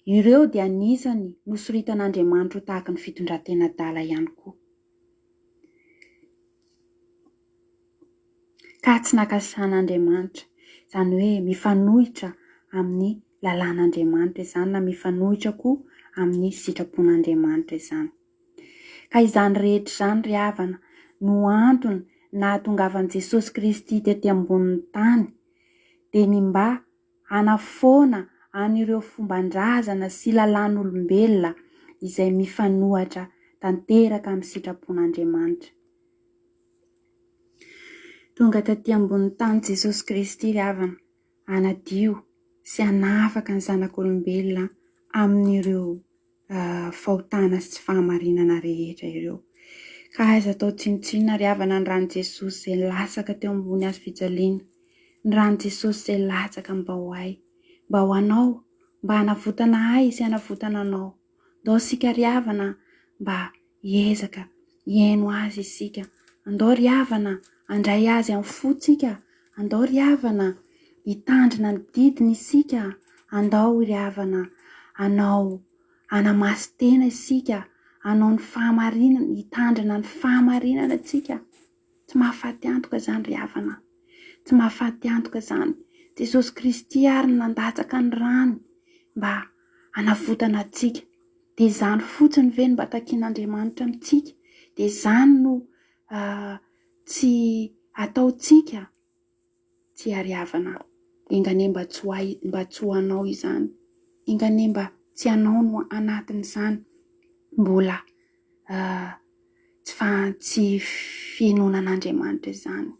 Ireo dia anisany nosoritan'Andriamanitra ho tahaky ny fitondran-tena adala ihany koa. Ka tsy nankasitrahan'Andriamanitra, izany hoe mifanohitra amin'ny lalàn'Andriamanitra izany na mifanohitra koa amin'ny sitrapon'Andriamanitra izany. Ka izany rehetra izany ry havana no antony nahatongavan'i Jesosy Kristy tety ambonin'ny tany, dia ny mba hanafoana an'ireo fomban-drazana sy lalàn'olombelona izay mifanohatra tanteraka amin'ny sitrapon'Andriamanitra. Tonga taty ambonin'ny tany Jesosy Kristy ry havana, hanadio sy hanafaka ny zanak'olombelona amin'ireo fahotana sy tsy fahamarinana rehetra ireo. Ka aiza atao tsinontsinona ry havana ny ran'i Jesosy izay latsaka teo ambony hazo fijaliana, ny ran'i Jesosy izay latsaka mba ho ahy, mba ho anao, mba hanavotana ahy sy hanavotana anao. Ndao isika ry havana mba hiezaka hihaino Azy isika. Andao ry havana handray Azy amin'ny fontsika. Andao ry havana hitandrina ny didiny isika. Andao ry havana hanao hanamasin-tena isika, hanao ny fahamarinana, hitandrina ny fahamarinana isika. Tsy mahafaty antoka izany ry havana. Tsy mahafaty antoka izany. Jesosy Kristy ary no nandatsaka ny rany mba hanavotana antsika. Dia izany fotsiny ve no mba takian'Andriamanitra amintsika? Dia izany no tsy ataontsika? Tsy ary havana. Enga anie mba tsy ho ahy, mba tsy ho anao izany. Enga anie mba tsy anao no anatin'izany. Mbola tsy fa tsy finoana an'Andriamanitra izany.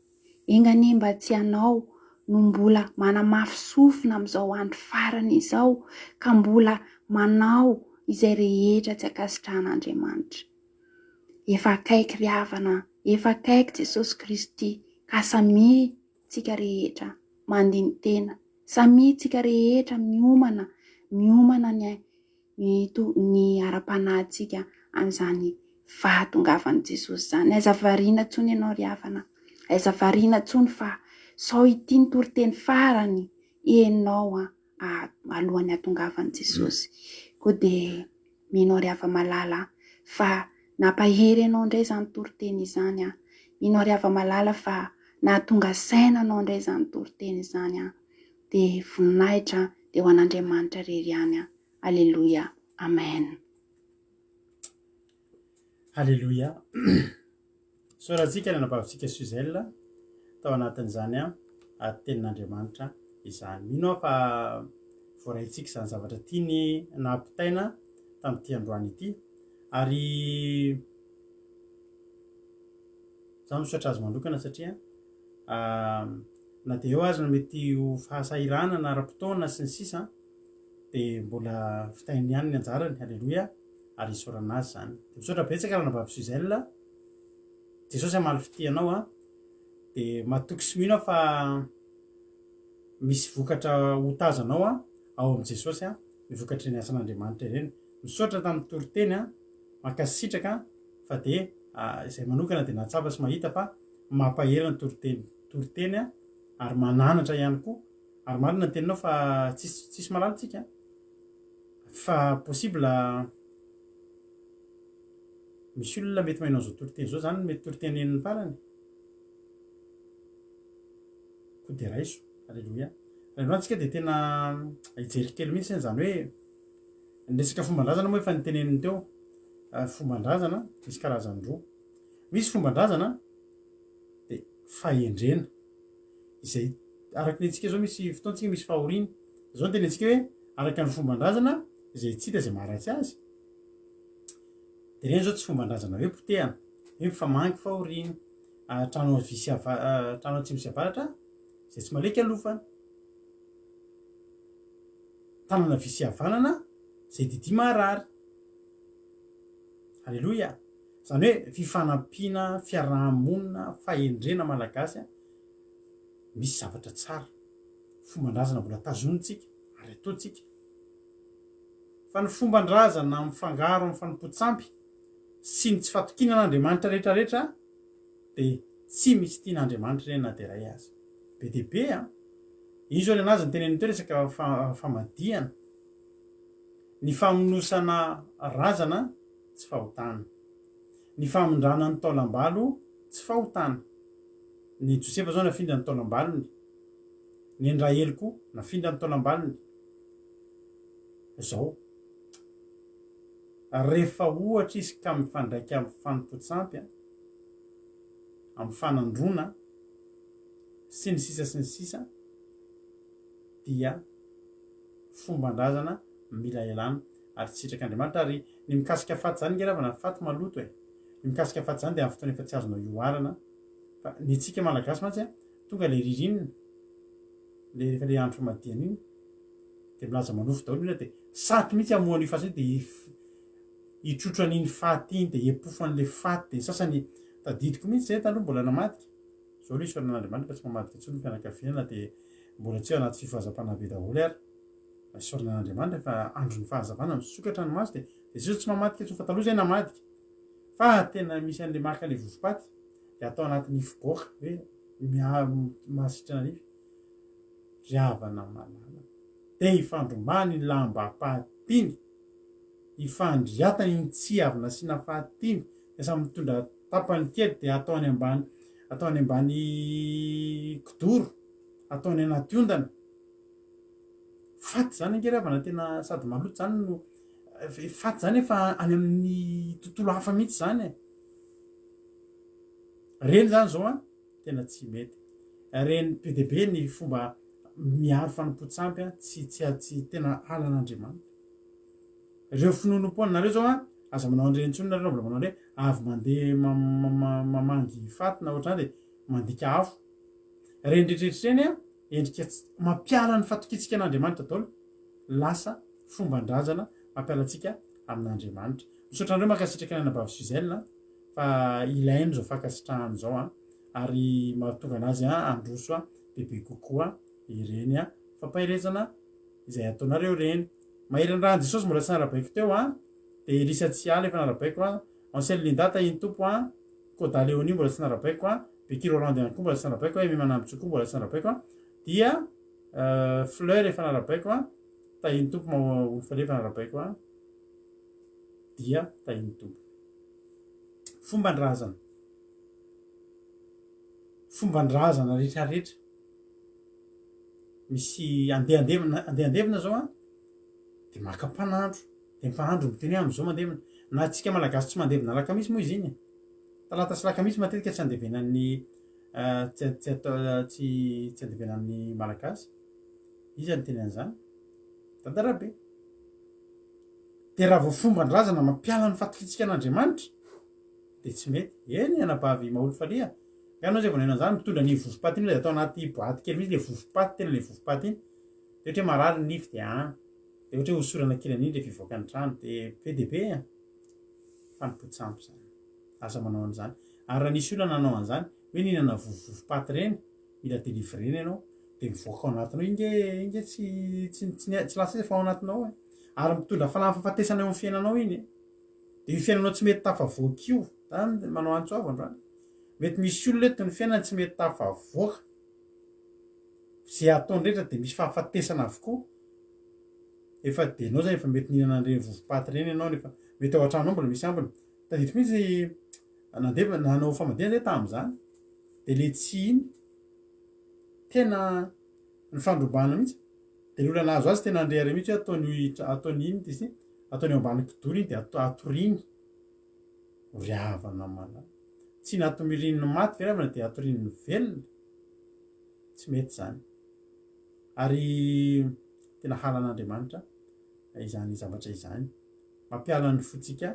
Enga anie mba tsy ianao no mbola manamafy sofina amin'izao andro farany izao ka mbola manao izay rehetra tsy ankasitrahan'Andriamanitra. Efa akaiky ry havana, efa akaiky Jesosy Kristy ka samia tsika rehetra mandini-tena, samia tsika rehetra miomana, miomana ny ny to ny ara-panahintsika an'izany fahatongavan'i Jesosy izany. Aiza variana intsony ianao ry havana, aiza variana intsony fa sao ity ny toriteny farany henonao a, alohan'ny hahatongavan'i Jesosy. Koa dia mino aho ry hava-malala fa nampahery anao indray izany toriteny izany a. Mino aho ry hava-malala fa nahatonga saina anao indray izany toriteny izany a. Dia voninahitra dia ho an'Andriamanitra irery ihany. Aleloia. Amen. Haleloia. Isaorantsika ny anabavintsika Suzelle tao anatin'izany ady tenin'Andriamanitra izany. Mino aho fa voaraintsika izany zavatra tiany nampitaina tamin'ity androany ity. Ary za misaotra azy manokana satria na dia eo aza no mety ho fahasahiranana ara-potoana sy ny sisa dia mbola vitainy ihany ny anjarany, aleloia, ary isaorana azy izany. Dia misaotra betsaka ranabavy Suzelle. Jesosy hamaly fitia anao an, dia matoky sy mino aho fa misy vokatra ho tazanao an, ao amin'i Jesosy an, ny vokatr'ireny asan'Andriamanitra ireny. Misaotra tamin'ny toriteny an, mankasitraka fa dia izay manokana dia nahatsapa sy mahita fa mampahery ny toriteny toriteny an, ary mananatra ihany koa, ary marina ny teninao fa tsisy tsisy mahalala tsika an, fa possible Misy olona mety maheno an'izao toriteny izao izany mety toriteny henon'ny farany. Koa dia raiso. Aleloia. Raha androany tsika dia tena hijery kely mihitsy izany hoe ny resaka fomban-drazana moa efa niteneniny teo. Fomban-drazana misy karazany roa. Misy fomban-drazana dia fahendrena. Izay araka ny antsika izao misy fotoantsika misy fahoriana. Izao ny tenentsika hoe araka ny fomban-drazana izay tsy hita izay maharatsy azy. Dia ireny izao tsy fomban-drazana hoe potehana, hoe mifamangy fahoriana, trano havia sy trano atsimo sy avaratra izay tsy maleky alofana, tanana havia sy havanana izay didia maharary. Aleloia! Izany hoe fifanampiana, fiaraha-monina, fahendrena malagasy, misy zavatra tsara, fomban-drazana mbola tazonintsika ary ataontsika. Fa ny fomban-drazana mifangaro amin'ny fanompoan-tsampy sy ny tsy fatokiana an'Andriamanitra rehetra rehetra dia tsy misy tian'Andriamanitra ireny na dia iray aza. Be dia be an! Io izao ny an'azy ny teneniny teo resaka famadihana. Ny famonosana razana tsy fahotana. Ny famindrana ny taolam-balo tsy fahotana. Ny Josefa izao nafindra ny taolam-balony. Ny an-dRahely koa nafindra ny taolam-balony. Izao, rehefa ohatra izy ka mifandraika amin'ny fanompoan-tsampy, amin'ny fanandroana, sy ny sisa sy ny sisa, dia fomban-drazana mila ialana ary tsy sitrak'Andriamanitra. Ary ny mikasika faty izany nge ravana, faty maloto e! Ny mikasika faty izany dia amin'ny fotoana efa tsy azonao ihoarana, fa ny antsika Malagasy mantsy tonga ilay ririnina, ilay rehefa ilay andro famadihana iny, Dia milaza manofy daholo ny olona dia saty mihitsy hamoha an'io fasana io dia hitrotro an'iny faty iny dia hiepofo an'ilay faty dia ny sasany tadidiko mihitsy zay taloha mbola namadika zao aloha isaorana an'Andriamanitra fa tsy mamadika intsony ny fianakaviana na dia mbola tsy eo anaty fifohazam-panahy be daholo ary fa isaorana an'Andriamanitra fa andron'ny fahazavana misokatra ny maso dia dia zay zao tsy mamadika intsony fa taloha zay namadika fa tena misy an'ilay maka ilay vovo-paty dia atao anaty nify goaka hoe miha mahasitrana nify Ry havana malala, dia ifandrombahany iny lambam-paty iny, ifandriatany iny tsihy avy nasiana faty iny, dia samy mitondra tapany kely dia atao any ambany, atao any ambany kidoro, atao any anaty ondana. Faty izany ange ry havana tena sady maloto izany no, faty izany efa any amin'ny tontolo hafa mihitsy izany e. Reny izany izao an. Tena tsy mety. Reny be dia be ny fomba miaro fanompoan-tsampy an, tsy tsy tsy tena halan'Andriamanitra. Ireo finoanoam-poana, nareo zao an, aza manao an'ireny intsony nareo raha mbola manao an'ireny, avy mandeha mamangy faty na ohatr'izany dia mandika afo. Ireny rehetra rehetra ireny an, endrika tsy mampiala ny fatokiantsika an'Andriamanitra daholo, lasa fomban-drazana mampiala antsika amin'Andriamanitra. Misaotra anareo mankasitraka ny anabavy Suzelle an. Fa ilaina izao fankasitrahana izao an, ary mahatonga anazy handroso bebe kokoa ireny fampaherezana izay ataonareo ireny. Mahery ny rahan'i Jesosy mbola tsy narabaiko teo an, dia Elisa Tsiala efa narabaiko an, Ancienne Linda tahin'ny Tompo an, Koda Léonie mbola tsy narabaiko an, Becky Rolande ihany koa mbola tsy narabaiko an, Aimé Manambintsoa koa mbola tsy narabaiko an, dia Fleur efa narabaiko an, tahin'ny Tompo Mahaolofale efa narabaiko an, dia tahin'ny Tompo. Fomban-drazana. Fomban-drazana rehetrarehetra. Misy andeha handevina, andeha handevina zao an, de maka mpanandro, de mpanandro miteny hoe am'zao mandevina. Na antsika malagasy tsy mandevina alakamisy moa izy iny e. Talata sy alakamisy matetika tsy andevenan'ny tsy tsy atao tsy tsy andevenan'ny malagasy. Iza niteny an'izany? Dada Rabe. Dia raha vao fomban-drazana mampiala ny fatokiantsika an'Andriamanitra dia tsy mety. Eny anabavy Mahaolofaliha, angaha ianao izay vao nihaino an'izany, mitondra an'iny vovo-paty iny ilay atao anaty boaty kely mihitsy ilay vovo-paty, tena ilay vovo-paty iny. Dia ohatra hoe marary ny nify dia an, dia ohatra hoe hosorana kely an'iny rehefa hivoaka ny trano, dia be dia be an. Fanompoan-tsampy izany. Aza manao an'izany. Ary raha nisy olona nanao an'izany, hoe nihinana vovovovo-paty ireny, mila delivrena ianao, dia mivoaka ao anatinao, iny nge, iny nge tsy, tsy, tsy, tsy lasa izy fa ao anatinao ao e. Ary mitondra falan'ny fahafatesana eo amin'ny fiainanao iny e. Dia io fiainanao tsy mety tafavoaka io, zany manao antso avo androany. Mety misy olona eto ny fiainany tsy mety tafavoaka. Izay ataony rehetra dia misy fahafatesana avokoa. Efa dia ianao zany efa mety nihinana an'ireny vovo-paty ireny ianao nefa mety ao an-tranonao mbola misy ambiny. Tadidiko mihitsy nandeha nanao famadihana zay tamin'izany dia le tsy iny tena nifandrobana mihitsy. Dia ny olona nahazo azy tena nirehareha mihitsy hoe ataony ataony iny izy ity, ataony eo ambany kidoro iny dia atoriany. Ry havana malala. Tsy natomirian'ny maty ve ry havana dia atorian'ny velona? Tsy mety izany. Ary tena halan'Andriamanitra izany zavatra izany. Mampiala ny fontsika,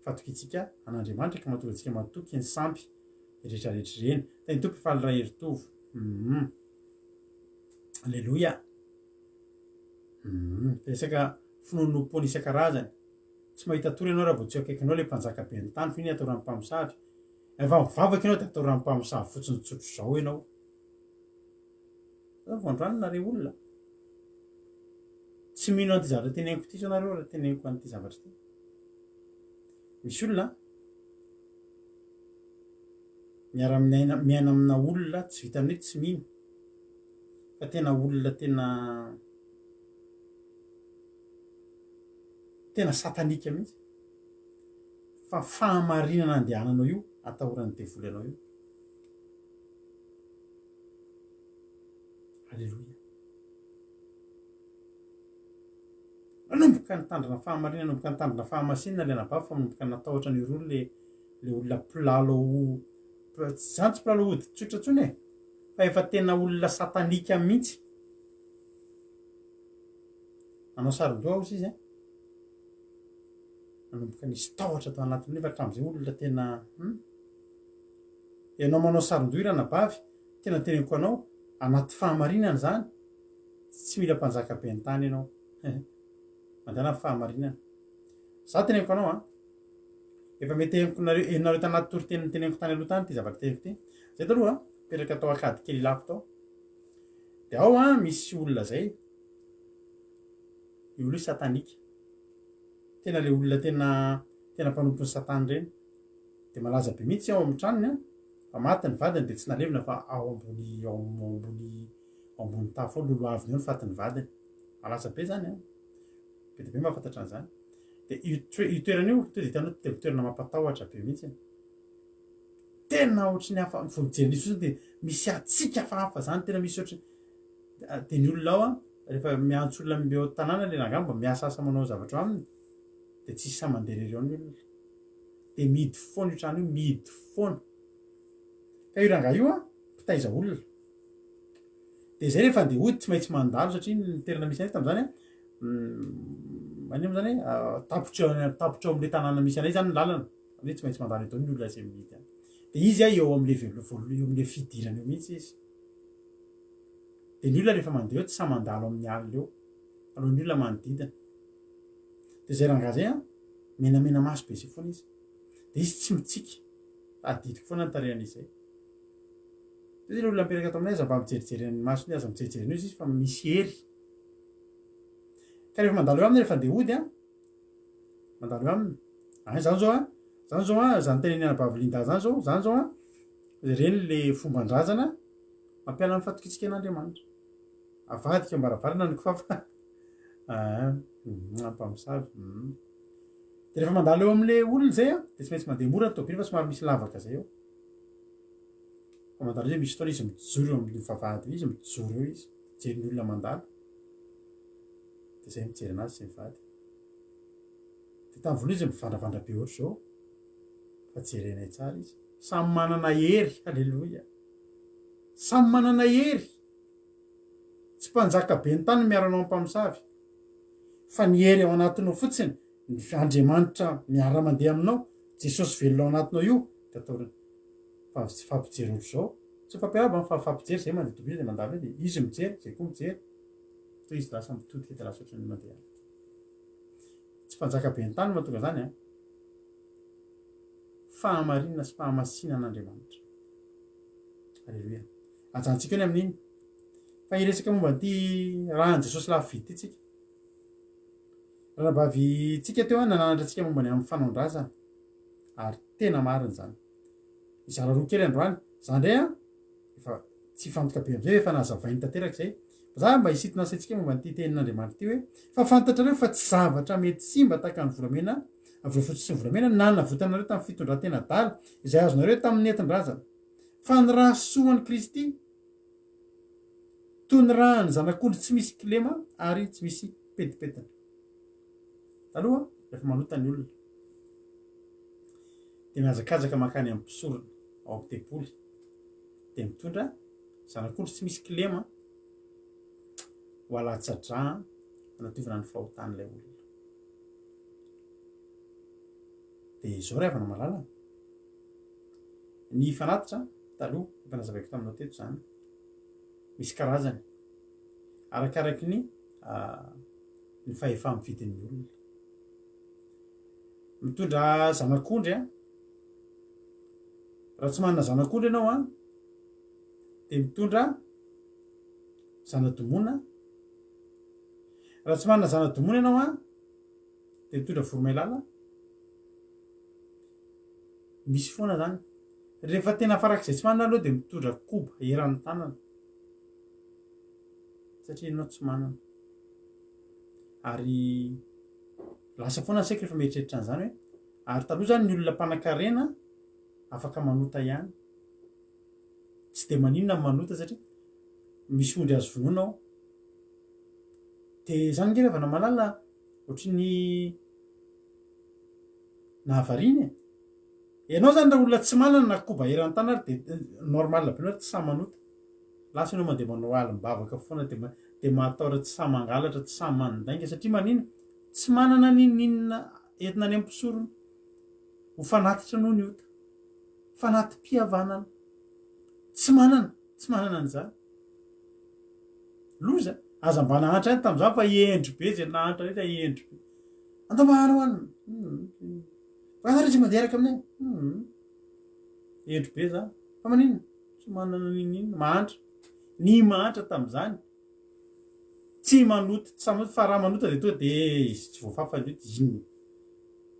fatokiantsika an'Andriamanitra ka mahatonga antsika matoky ny sampy rehetrarehetra ireny. Tahin'ny Tompo Faly Raheritovo. Hum. Aleloia. Hum. Resaka finoanoam-poana isan-karazany. Tsy mahita tory ianao raha vao tsy eo akaikinao ilay mpanjaka be ny tany, fa iny atao raha mpamosavy. Rehefa mivavaka ianao dia atao raha mpamosavy fotsiny tsotr'izao ianao. Zao vao androany nareo olona. Tsy mino an'ity zavatra teneniko ity zao nareo raha teneniko an'ity zavatra ity. Misy olona miara-miaina miaina amina olona tsy vitan'ny hoe tsy mino fa tena olona tena tena satanika mihitsy fa fahamarinana andehananao io atahoran'ny devoly anao io. Aleloia. Nanomboka nitandrina fahamarinana, nanomboka nitandrina fahamasinana ilay anabavy fa nanomboka natahotra an'io roa le le olona mpilalao zany tsy mpilalao ody tsotra intsony e fa efa tena olona satanika mihitsy. Nanao saron-doha ozy izy a. Nanomboka nisy tahotra tao anatiny nefa hatramin'izay olona tena hum. Ianao manao saron-doha io ranabavy, tena teneniko anao, anaty fahamarinana izany, tsy mila mpanjaka be an-tany ianao. Mandehana amin'ny fahamarinana. Za teneniko anao an, efa mety henoko nareo, henonareo tanaty toriteny noteneniko tany aloha tany ity zavatra teneniko ity. Zay taloha an, mipetraka tao Ankadikely Ilafy tao. Dia ao an, misy olona zay, io olona io satanika. Tena le olona tena tena mpanompon'i satana ireny. Dia malaza be mihitsy ao amin'ny tranony an, fa maty ny vadiny dia tsy nalevina fa ao ambony ao ambony ao ambony tafo ao lolohaviny eo ny fatin'ny vadiny. Malaza be zany an. Be dia be mahafantatra an'izany. Dia io toe- io toerana io, tonga dia hitanao dia toerana mampatahotra be mihitsy. Tena ohatry ny hafa, vao mijery an'io fotsiny dia misy hatsiaka hafahafa zany, tena misy ohatry dia ny olona ao an, rehefa miantso olona eo an-tanàna ilay rangahy mba miasa asa manao zavatra ao aminy, dia tsisy sahy mandeha irery ao ny olona. Dia mihidy foana io trano io, mihidy foana. Ka io rangahy io an, mpitaiza olona. Dia izay rehefa handeha hody tsy maintsy mandalo satria ny toerana misy anay tamin'izany an, maninona moa izany e, tapitra eo tapitra eo amin'ilay tanàna misy anay izany ny lalana, izany hoe tsy maintsy mandalo eo daholo ny olona izay mihidy any. Dia izy an eo amin'ilay velo- voalo- eo amin'ilay fidirana eo mihitsy izy. Dia ny olona rehefa mandeha eo tsy sahy mandalo amin'ny alina eo, alohan'ny olona manodidina. Dia izay rangahy izay an, menamena maso be izay foana izy. Dia izy tsy mitsiky, tadidiko foana ny tarehiny izay. Dia ilay olona mipetraka ato aminay aza mba mijerijery ny masony, aza mijerijery an'io izy fa misy hery. Ka rehefa mandalo eo aminy rehefa andeha hody an, mandalo eo aminy. Ay zany zao an, zany zao an, zany tenenin'i anabavy Linda zany zao, zany zao an, ireny le fomban-drazana mampiala ny fatokiantsika an'Andriamanitra. Avadika am-baravarana ny kifafa. Ah, mpamosavy. Dia rehefa mandalo eo amin'ilay olona izay an, dia tsy maintsy mandeha mora ny tôbily fa somary misy lavaka izay eo. Fa mandalo eo misy fotoana izy mijoro eo amin'ny vavahady eo izy, mijoro eo izy, mijery ny olona mandalo. Dia izay mijery anazy izay mivady. Dia tamin'ny voalohany izy mivandravandra be ohatr'izao, fa jerenay tsara izy. Samy manana hery, aleloia. Samy manana hery. Tsy mpanjaka be ny tany no miaro anao amin'ny mpamosavy. Fa ny hery ao anatinao fotsiny, ny Andriamanitra miara-mandeha aminao, Jesosy velona ao anatinao io, dia atao fa tsy hifampijery ohatr'izao. Tsy hifampiarahaba fa hifampijery, zay mandeha tobile dia mandalo eo dia izy mijery, zay koa mijery. Toy izy lasa mitodika dia lasa ohatran'ny mandeha. Tsy mpanjaka be ny tany no mahatonga izany an. fahamarinana sy fahamasinan'Andriamanitra. Aleloia. Ajanontsika eo ny amin'iny. Fa hiresaka momba an'ity ràn'i Jesosy lafo vidy ity tsika. Rahavavintsika teo nananatra antsika momba ny amin'ny fanaon-drazana. Ary tena marina izany. Hizara roa kely androany. Za indray an, efa tsy hifantoka be amin'izay, efa nazavainy tanteraka izay. Fa za mba hisintona saintsika momba an'ity tenin'Andriamanitra ity hoe, fa fantatrareo fa tsy zavatra mety simba tahaka ny volamena, volafotsy sy ny volamena no nanavotanareo tamin'ny fitondran-tena adala izay azonareo tamin'ny nentin-drazana. Fa ny rà soan'i Kristy, toy ny ràn'ny zanak'ondry tsy misy kilema ary tsy misy pentipentina. Taloha, rehefa manota ny olona, dia mihazakazaka mankany amin'ny mpisorona ao amin'ny tempoly, dia mitondra zanak'ondry tsy misy kilema ho alatsa-drà hanadiovana ny fahotan'ilay olona. Dia izao ry havana malala, ny fanatitra taloha, efa nazavaiko taminao teto izany, misy karazany, arakaraky ny ny fahefa-mividin'ny olona. Mitondra zanak'ondry an, raha tsy manana zanak'ondry ianao an, dia mitondra zana-domona, raha tsy manana zana-domona ianao an, dia mitondra voromailala, misy foana zany. Rehefa tena farak'izay tsy manana aloha dia mitondra koba eran'ny tanana, satria ianao tsy manana. Ary lasa foana ny saiko rehefa mieritreritra an'izany hoe ary taloha zany ny olona mpanankarena afaka manota ihany. Tsy dia maninona ny manota satria misy ondry azo vonoina ao. Dia izany ange ry havana malala ohatry ny nahavariana e. Ianao zany raha olona tsy manana na koba eran'ny tany ary dia normal be ianao tsy sahy manota. Lasa ianao mandeha manao alim-bavaka foana dia dia mahatahotra tsy sahy mangalatra, tsy sahy mandainga satria manina? Tsy manana n'inon'inona entina any amin'ny mpisorona ho fanatitra noho ny ota. Fanati-pihavanana. Tsy manana, tsy manana an'izany. Loza. Aza mba nahantra ihany tamin'izany fa hendry be izay nahantra rehetra hendry be. Andao mba hanao anona. Fa nareo tsy mandeha hiaraka aminay. Hendry be za. Fa maninona? Tsy manana n'inon'inona. Mahantra. Ny mahantra tamin'izany tsy manota, tsy sahy manota fa raha manota dia tonga dia izy tsy voafafa ny ota izy inona.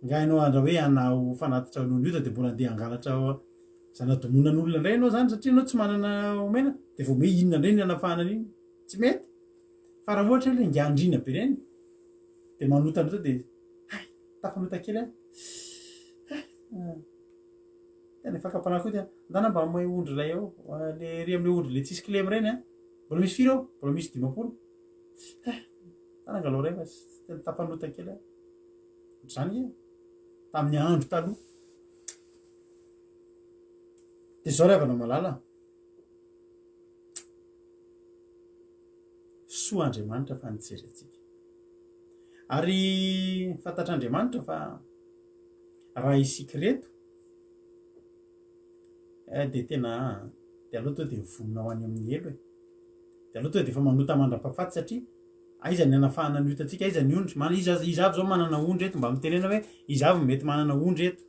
Nga ianao andra hoe hanao fanatitra noho ny ota dia mbola andeha hangalatra zana-domonan'olona indray ianao zany satria ianao tsy manana omena dia vao miha inona indray ny hanafahana an'iny. Tsy mety. Fa raha ohatra hoe ilay ngandriana be ireny dia manotanota dia hay tafanota kely aho. Hay tena fakam-panahy koa dia ndana mba omeo ondry ilay ao le ery amin'ilay ondry le tsisy kilema ireny an. Mbola misy firy ao? Mbola misy 50. Hay ndana angalao iray fa tena tafanota kely aho. Ohatr'izany nge tamin'ny andro taloha. Dia izao ry havana malala. Soa Andriamanitra fa nijery antsika. Ary fantatr'Andriamanitra fa raha isika ireto eh, dia tena dia aleo tonga dia mivonona ho any amin'ny helo e. Dia aleo tonga dia efa manota mandra-pahafaty satria aiza ny hanafahana ny otantsika, aiza ny ondry, mana, iza, iza avy izao manana ondry eto, mba mitenena hoe iza avy mety manana ondry eto.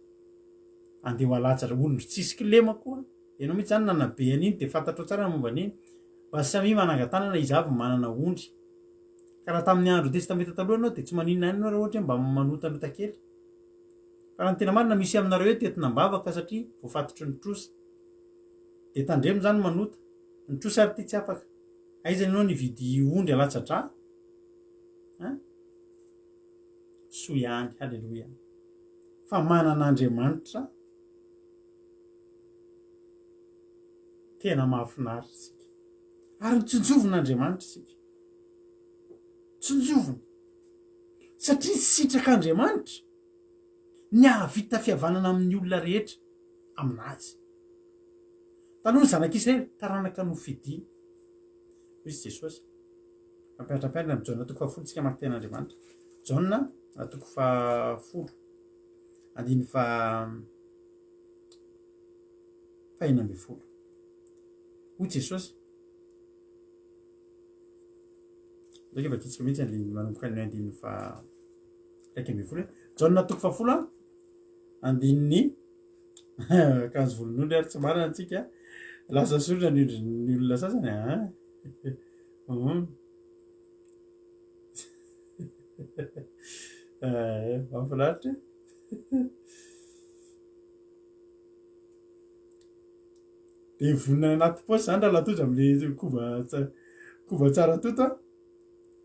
Andeha ho alatsatra, ondry tsisy kilema koa. Ianao mihitsy izany nanabe an'iny dia fantatrao tsara ny momba an'iny. Mba samia manangan-tanana iza avy manana ondry. Ka raha tamin'ny andro testamenta taloha ianao dia tsy maninona ihany ianao raha ohatra hoe mba manotanota kely. Fa raha ny tena marina misy aminareo eto entina am-bavaka satria voafatotry ny trosa. Dia tandremo izany manota. Ny trosa ary ity tsy afaka. Aiza ianao nividy ondry alatsa-drà? Hein? Soa ihany, haleloia. Fa manana Andriamanitra Tena mahafinaritra isika. Ary notsinjovin'Andriamanitra isika. Tsinjoviny. Satria sitrak'Andriamanitra ny hahavita fihavanana amin'ny olona rehetra aminazy. Taloha ny zanak'Israely, taranaka nofidiny. Hoy izy Jesosy. Mampianatra ampianarina amin'ny Jaona toko fahafolo isika mamaky tenin'Andriamanitra. Jaona toko fahafolo. Andininy faha 16. Hoy Jesosy, Ndraiky vakintsika mihitsy andininy manomboka ny andininy faha 11 hoe Jaona toko fahafolo andininy Akanjo volon'ondry ary tsy marina antsika. Lasa sorona ny ondrin'ny olona sasany a. Eh, mahafinaritra. Dia vonona any anaty paosy izany Ralatojo amin'ilay koba koba tsara toto a.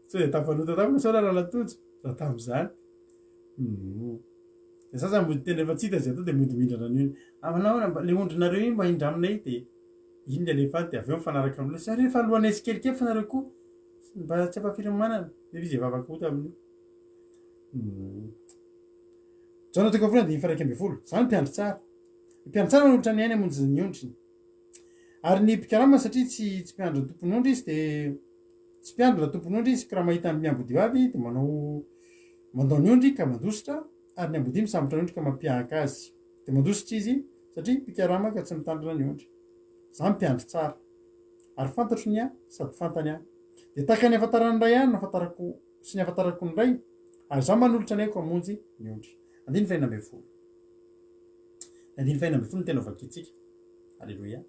Sao dia tafanota tampoka sao Ralatojo raha tamin'izany. Ny sasany mody tena efa tsy hita izay atao dia mody mindrana an'io. Ah, manao ahoana mba le ondrinareo iny mba indraminay dia iny ny alefa any dia avy eo mifanaraka amin'ilay sa rehefa alohanay tsikelikely fa nareo koa mba tsy ampafiry manana nefa izy efa afaka ota amin'io. Jaona toko faharoa andininy faha 11. Izaho no mpiandry tsara. Ny mpiandry tsara manolotra ny ainy hamonjy ny ondriny. Ary ny mpikarama satria tsy tsy mpiandry ny tompon'ondry izy dia tsy mpiandry na tompon'ondry izy ka raha mahita ny ambodia avy dia manao mandao ny ondry ka mandositra ary ny ambodia misambotra ny ondry ka mampihahaka azy. Dia mandositra izy satria mpikarama ka tsy mitandrina ny ondry. Izaho mpiandry tsara. Ary fantatro ny ahy sady fantany ahy. Dia tahaka ny ahafantaran'ny Ray ahy no ahafantarako sy ny ahafantarako ny Ray, ary izaho manolotra ny aiko hamonjy ny ondry. Andininy fahenina ambin'ny folo. Ny andininy fahenina ambin'ny folo no tena hovakintsika. Aleloia.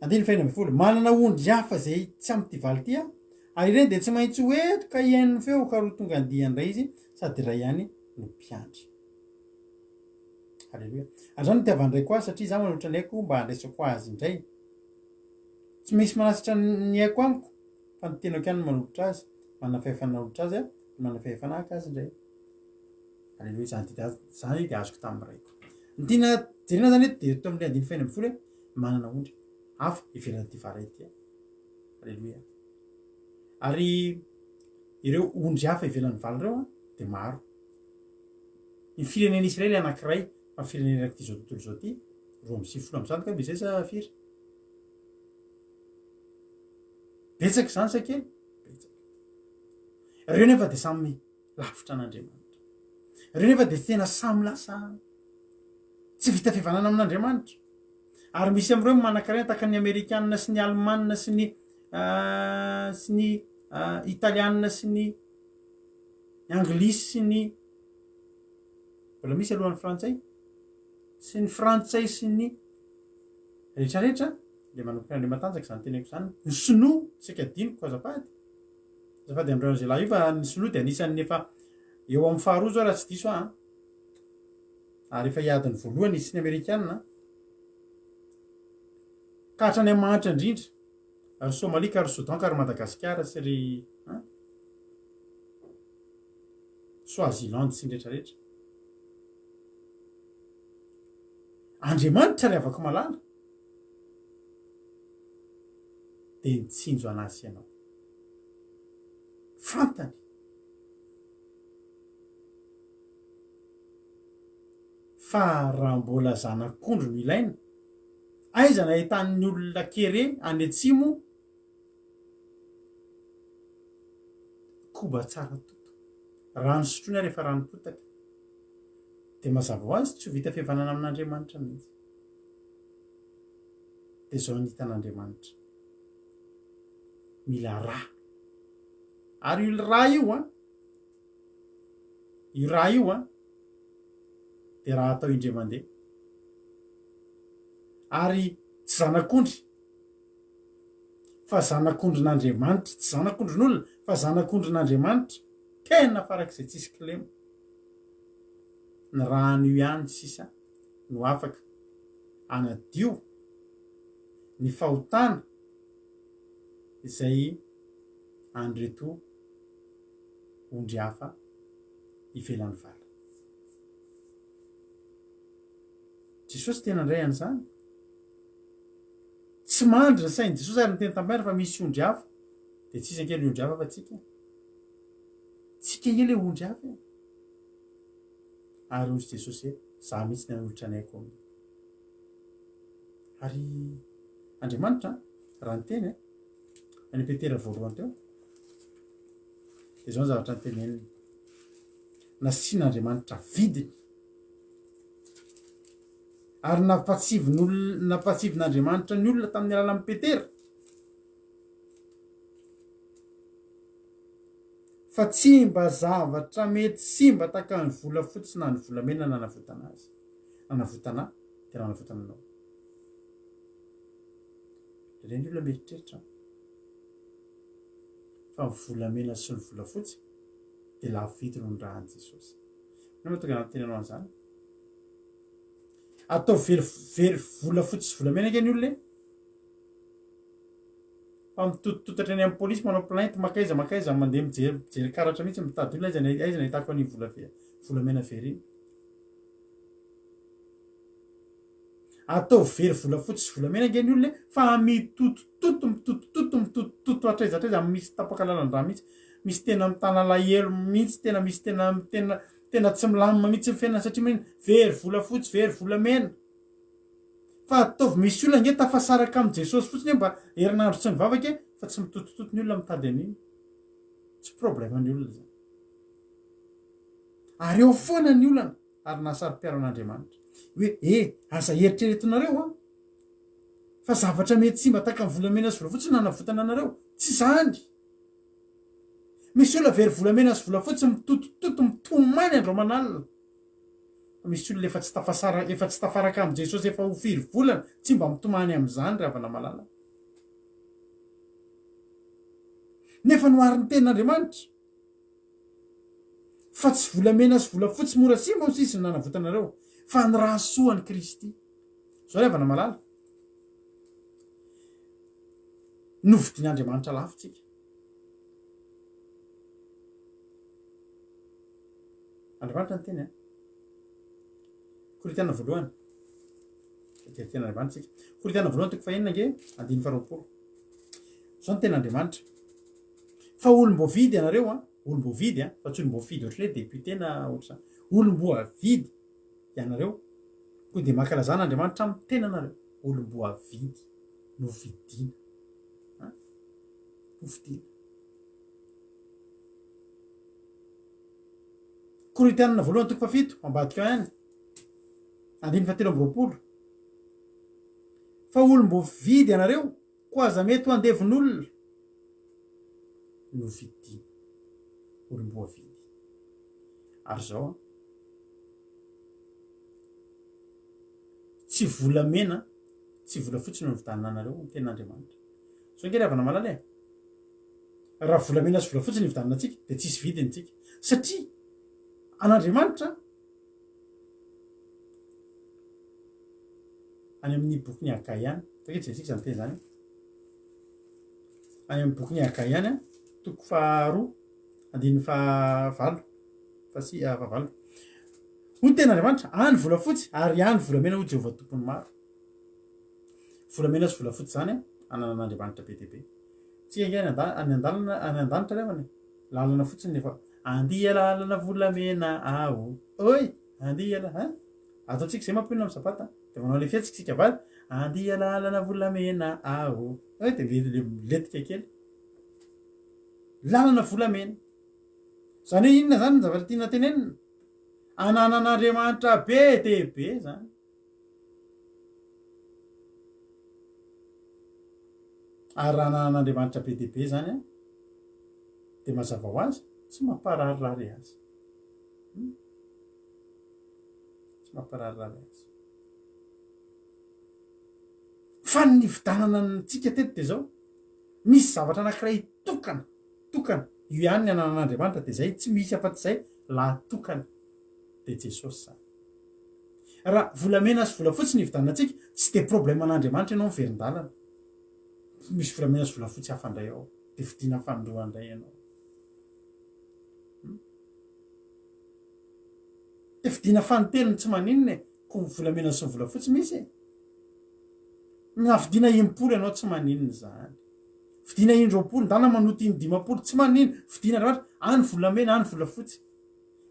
Andininy fahenina ambin'ny folo. Manana ondry hafa izay tsy amin'ity valy ity aho, ary ireny dia tsy maintsy ho eto ka hihaino ny feoko ary ho tonga handihy indray izy, sady iray ihany no mpiandry. Aleloia. Ary izany no itiavan'ny Raiko ahy, satria izaho manolotra ny aiko mba handraisako azy indray. Tsy misy manasitra ny aiko amiko, fa ny tenako ihany no manolotra azy. Manana fahefana hanolotra azy aho, ary manana fahefana haka azy indray. Aleloia. Izany didy azy, izany dia azoko tamin'ny Raiko. Ny tiana jerena izany eto dia eto amin'ilay andininy fahenina ambin'ny folo hoe manana ondry hafa ivelan'ity vara ity aho. Aleloia. Ary ireo ondry hafa ivelan'ny vala ireo dia maro. Ny firenena Israely anankiray fa ny firenena erak'ity izao tontolo izao ity 192 angamba izay sa firy? Betsaka izany sa kely? Betsaka. Ireo nefa dia samy lavitra an'Andriamanitra. Ireo nefa dia tena samy lasa tsy vita fihavanana amin'Andriamanitra. Ary misy amin'ireo manan-karena tahaka ny Amerikanina sy ny Alemanina sy ny sy ny Italianina sy ny Anglisy sy ny mbola misy alohan'ny Frantsay sy ny Frantsay sy ny rehetrarehetra dia manomboka any matanjaka izany teneko izany. Ny Sinoa saika adinoko azafady. Azafady amin'ireo an'izay lahy io fa ny Sinoa dia anisan'ny efa eo amin'ny faharoa izao raha tsy diso aho an. Ary efa hiady ny voalohany izy sy ny Amerikanina. Ka hatrany amin'ny mahantra indrindra. Ary Somalia ka ry Soudan ka ry Madagasikara sy ry an. Swaziland sy ny rehetrarehetra. Andriamanitra ry havako malala dia nitsinjo an'ahy sy ianao. Fantany fa raha mbola zanak'ondry no ilaina, aiza no ahitan'ny olona kere any atsimo koba tsara toto? Rano sotroina ary efa ranom-potaka. Dia mazava ho azy tsy ho vita fihavanana amin'Andriamanitra mihitsy. Dia izao ny hitan'Andriamanitra. Mila ra. Ary io ra io an, io ra io an, dia raha atao indray mandeha. Ary tsy zanak'ondry, fa zanak'ondrin'Andriamanitra, tsy zanak'ondrin'olona, fa zanak'ondrin'Andriamanitra, tena farak'izay tsisy kilema. Ny rano io ihany sisa no afaka hanadio ny fahotana izay an'ireto ondry hafa ivelan'ny vala. Jesosy dia nandray an'izany. Tsy mandry ny sain'i Jesosy ary niteny tamin'i Maire fa misy ondry hafa. Dia tsy iza ange ilay ondry hafa fa tsika. Tsika ange ilay ondry hafa e. Ary hoy Jesosy hoe, Izaho mihitsy no hanolotra ny aiko aminy. Ary Andriamanitra, raha niteny, any Petera voalohany teo, dia izao ny zavatra noteneniny. Nasian'Andriamanitra vidiny. Ary nampatsivin'Andriamanitra ny olona tamin'ny alalan'i Petera. Fa tsy mba zavatra mety simba tahaka ny volafotsy na ny volamena nanavotana azy, nanavotana ahy. Dia raha navotana anao. Ireny olona mieritreritra fa ny volamena sy ny volafotsy dia lafo vidy noho ny rà an'i Jesosy. Inona no mahatonga anah miteny anao an'izany? Ataovy very very volafotsy sy volamena ange ny olona e! Fa mitotototatra eny amin'ny polisy manao plainte makaiza makaiza mandeha mijery mijery karatra mihitsy mitady olona aiza aiza nahitako an'iny vola ve volamena very iny. Ataovy very volafotsy sy volamena ange ny olona e, fa mitotototo mitotototo mitotototo hatraiza hatraiza misy tapaka lalan-drà mihitsy, misy tena mitana alahelo mihitsy, tena misy tena tena tena tsy milamina mihitsy ny fiainana satria manino? Very volafotsy, very volamena. Fa ataovy misy olona ange tafasaraka amin'i Jesosy fotsiny hoe mba herinandro tsy nivavaka e, fa tsy mitotototo ny olona mitady an'iny. Tsy problème ny olona izany. Ary eo foana ny olana. ary nahasaro-piaro an'Andriamanitra. Hoe, E, aza eritreretinareo an! Fa zavatra mety simba tahaka ny volamena sy volafotsy no nanavotana anareo. Tsy izany! Misy olona very volamena sy volafotsy mitotototo mitomany andro aman'alina. Fa misy olona efa tsy tafasara, efa tsy tafaraka amin'i Jesosy efa ho firy volana, tsy mba mitomany amin'izany ry havana malala. Nefa noharin'ny tenin'Andriamanitra. Fa tsy volamena sy volafotsy mora simba hoy sisa no nanavotanareo, fa ny rà soa an'i Kristy. Izao ry havana malala, novidian'Andriamanitra lafo tsika. Andriamanitra niteny an. Korintiana voalohany. Dia tena Andriamanitra tsika. Korintiana voalohany toko fahenina ange, andininy faharoapolo. Izao ny tenin'Andriamanitra. Fa olom-boavidy ianareo an, olom-boavidy an, fa tsy olom-boafidy ohatran'ny hoe député na ohatr'izany. Olom-boavidy ianareo, koa dia mankalazà an'Andriamanitra amin'ny tenanareo. Olom-boavidy, novidiana. An? Novidiana. Korintianina voalohany toko fahafito, ambadika ao ihany, andininy fahatelo amby 20. Fa olom-boavidy ianareo, Koa aza mety ho andevon'olona no vidiana. Olom-boavidy. Ary izao an. Tsy volamena, tsy volafotsy no nividianana anareo, ny tenin'Andriamanitra. Izao ange ry havana malala e. Raha volamena sy volafotsy no nividianana antsika, dia tsisy vidiny tsika. Satria an'Andriamanitra, Any amin'ny bokin'i Hagay any. Tokony jerentsika izany teny izany. Any amin'ny bokin'i Hagay any, toko faharoa, andininy fahavalo, fahasi- ah, fahavalo. Hoy ny tenin'Andriamanitra, any volafotsy ary any volamena hoy Jehovah Tompon'ny maro. Volamena sy volafotsy izany ananan'Andriamanitra be dia be. Tsika ange any an-da- any an-dalana any an-danitra ry havana e. Lalana fotsiny efa andia lalana volamena aho. Oi, andia la, hein? Ataontsika izay mampionona amin'ny sabata. Dia manao ilay fihetsika isika vady. Andia lalana volamena aho. Hoe dia le milentika kely. Lalana volamena. Izany hoe inona izany ny zavatra tiana tenenina? Ananan'Andriamanitra be dia be izany. Ary raha ananan'Andriamanitra be dia be izany an, dia mazava ho azy, tsy mampararirary azy. Hmm? Tsy mampirarirary azy. Fa ny nividanana antsika teto dia izao, misy zavatra anankiray tokana, tokana, io ihany ny ananan'Andriamanitra dia izay, tsy misy afa-tsy izay, lahy tokana, dia Jesosy izany. Raha volamena sy volafotsy ny hividanana antsika, tsy dia problème an'Andriamanitra ianao miverin-dalana. Misy volamena sy volafotsy hafa indray ao, dia vidiana fanindroany indray ianao. Dia vidiana fanintelony tsy maninona e, koa volamena sy volafotsy misy e. Na vidiana impolo ianao tsy maninona izany. Vidiana indroapolo, ndana manoto indimampolo, tsy maninona, vidiana Andriamanitra, any volamena, any volafotsy.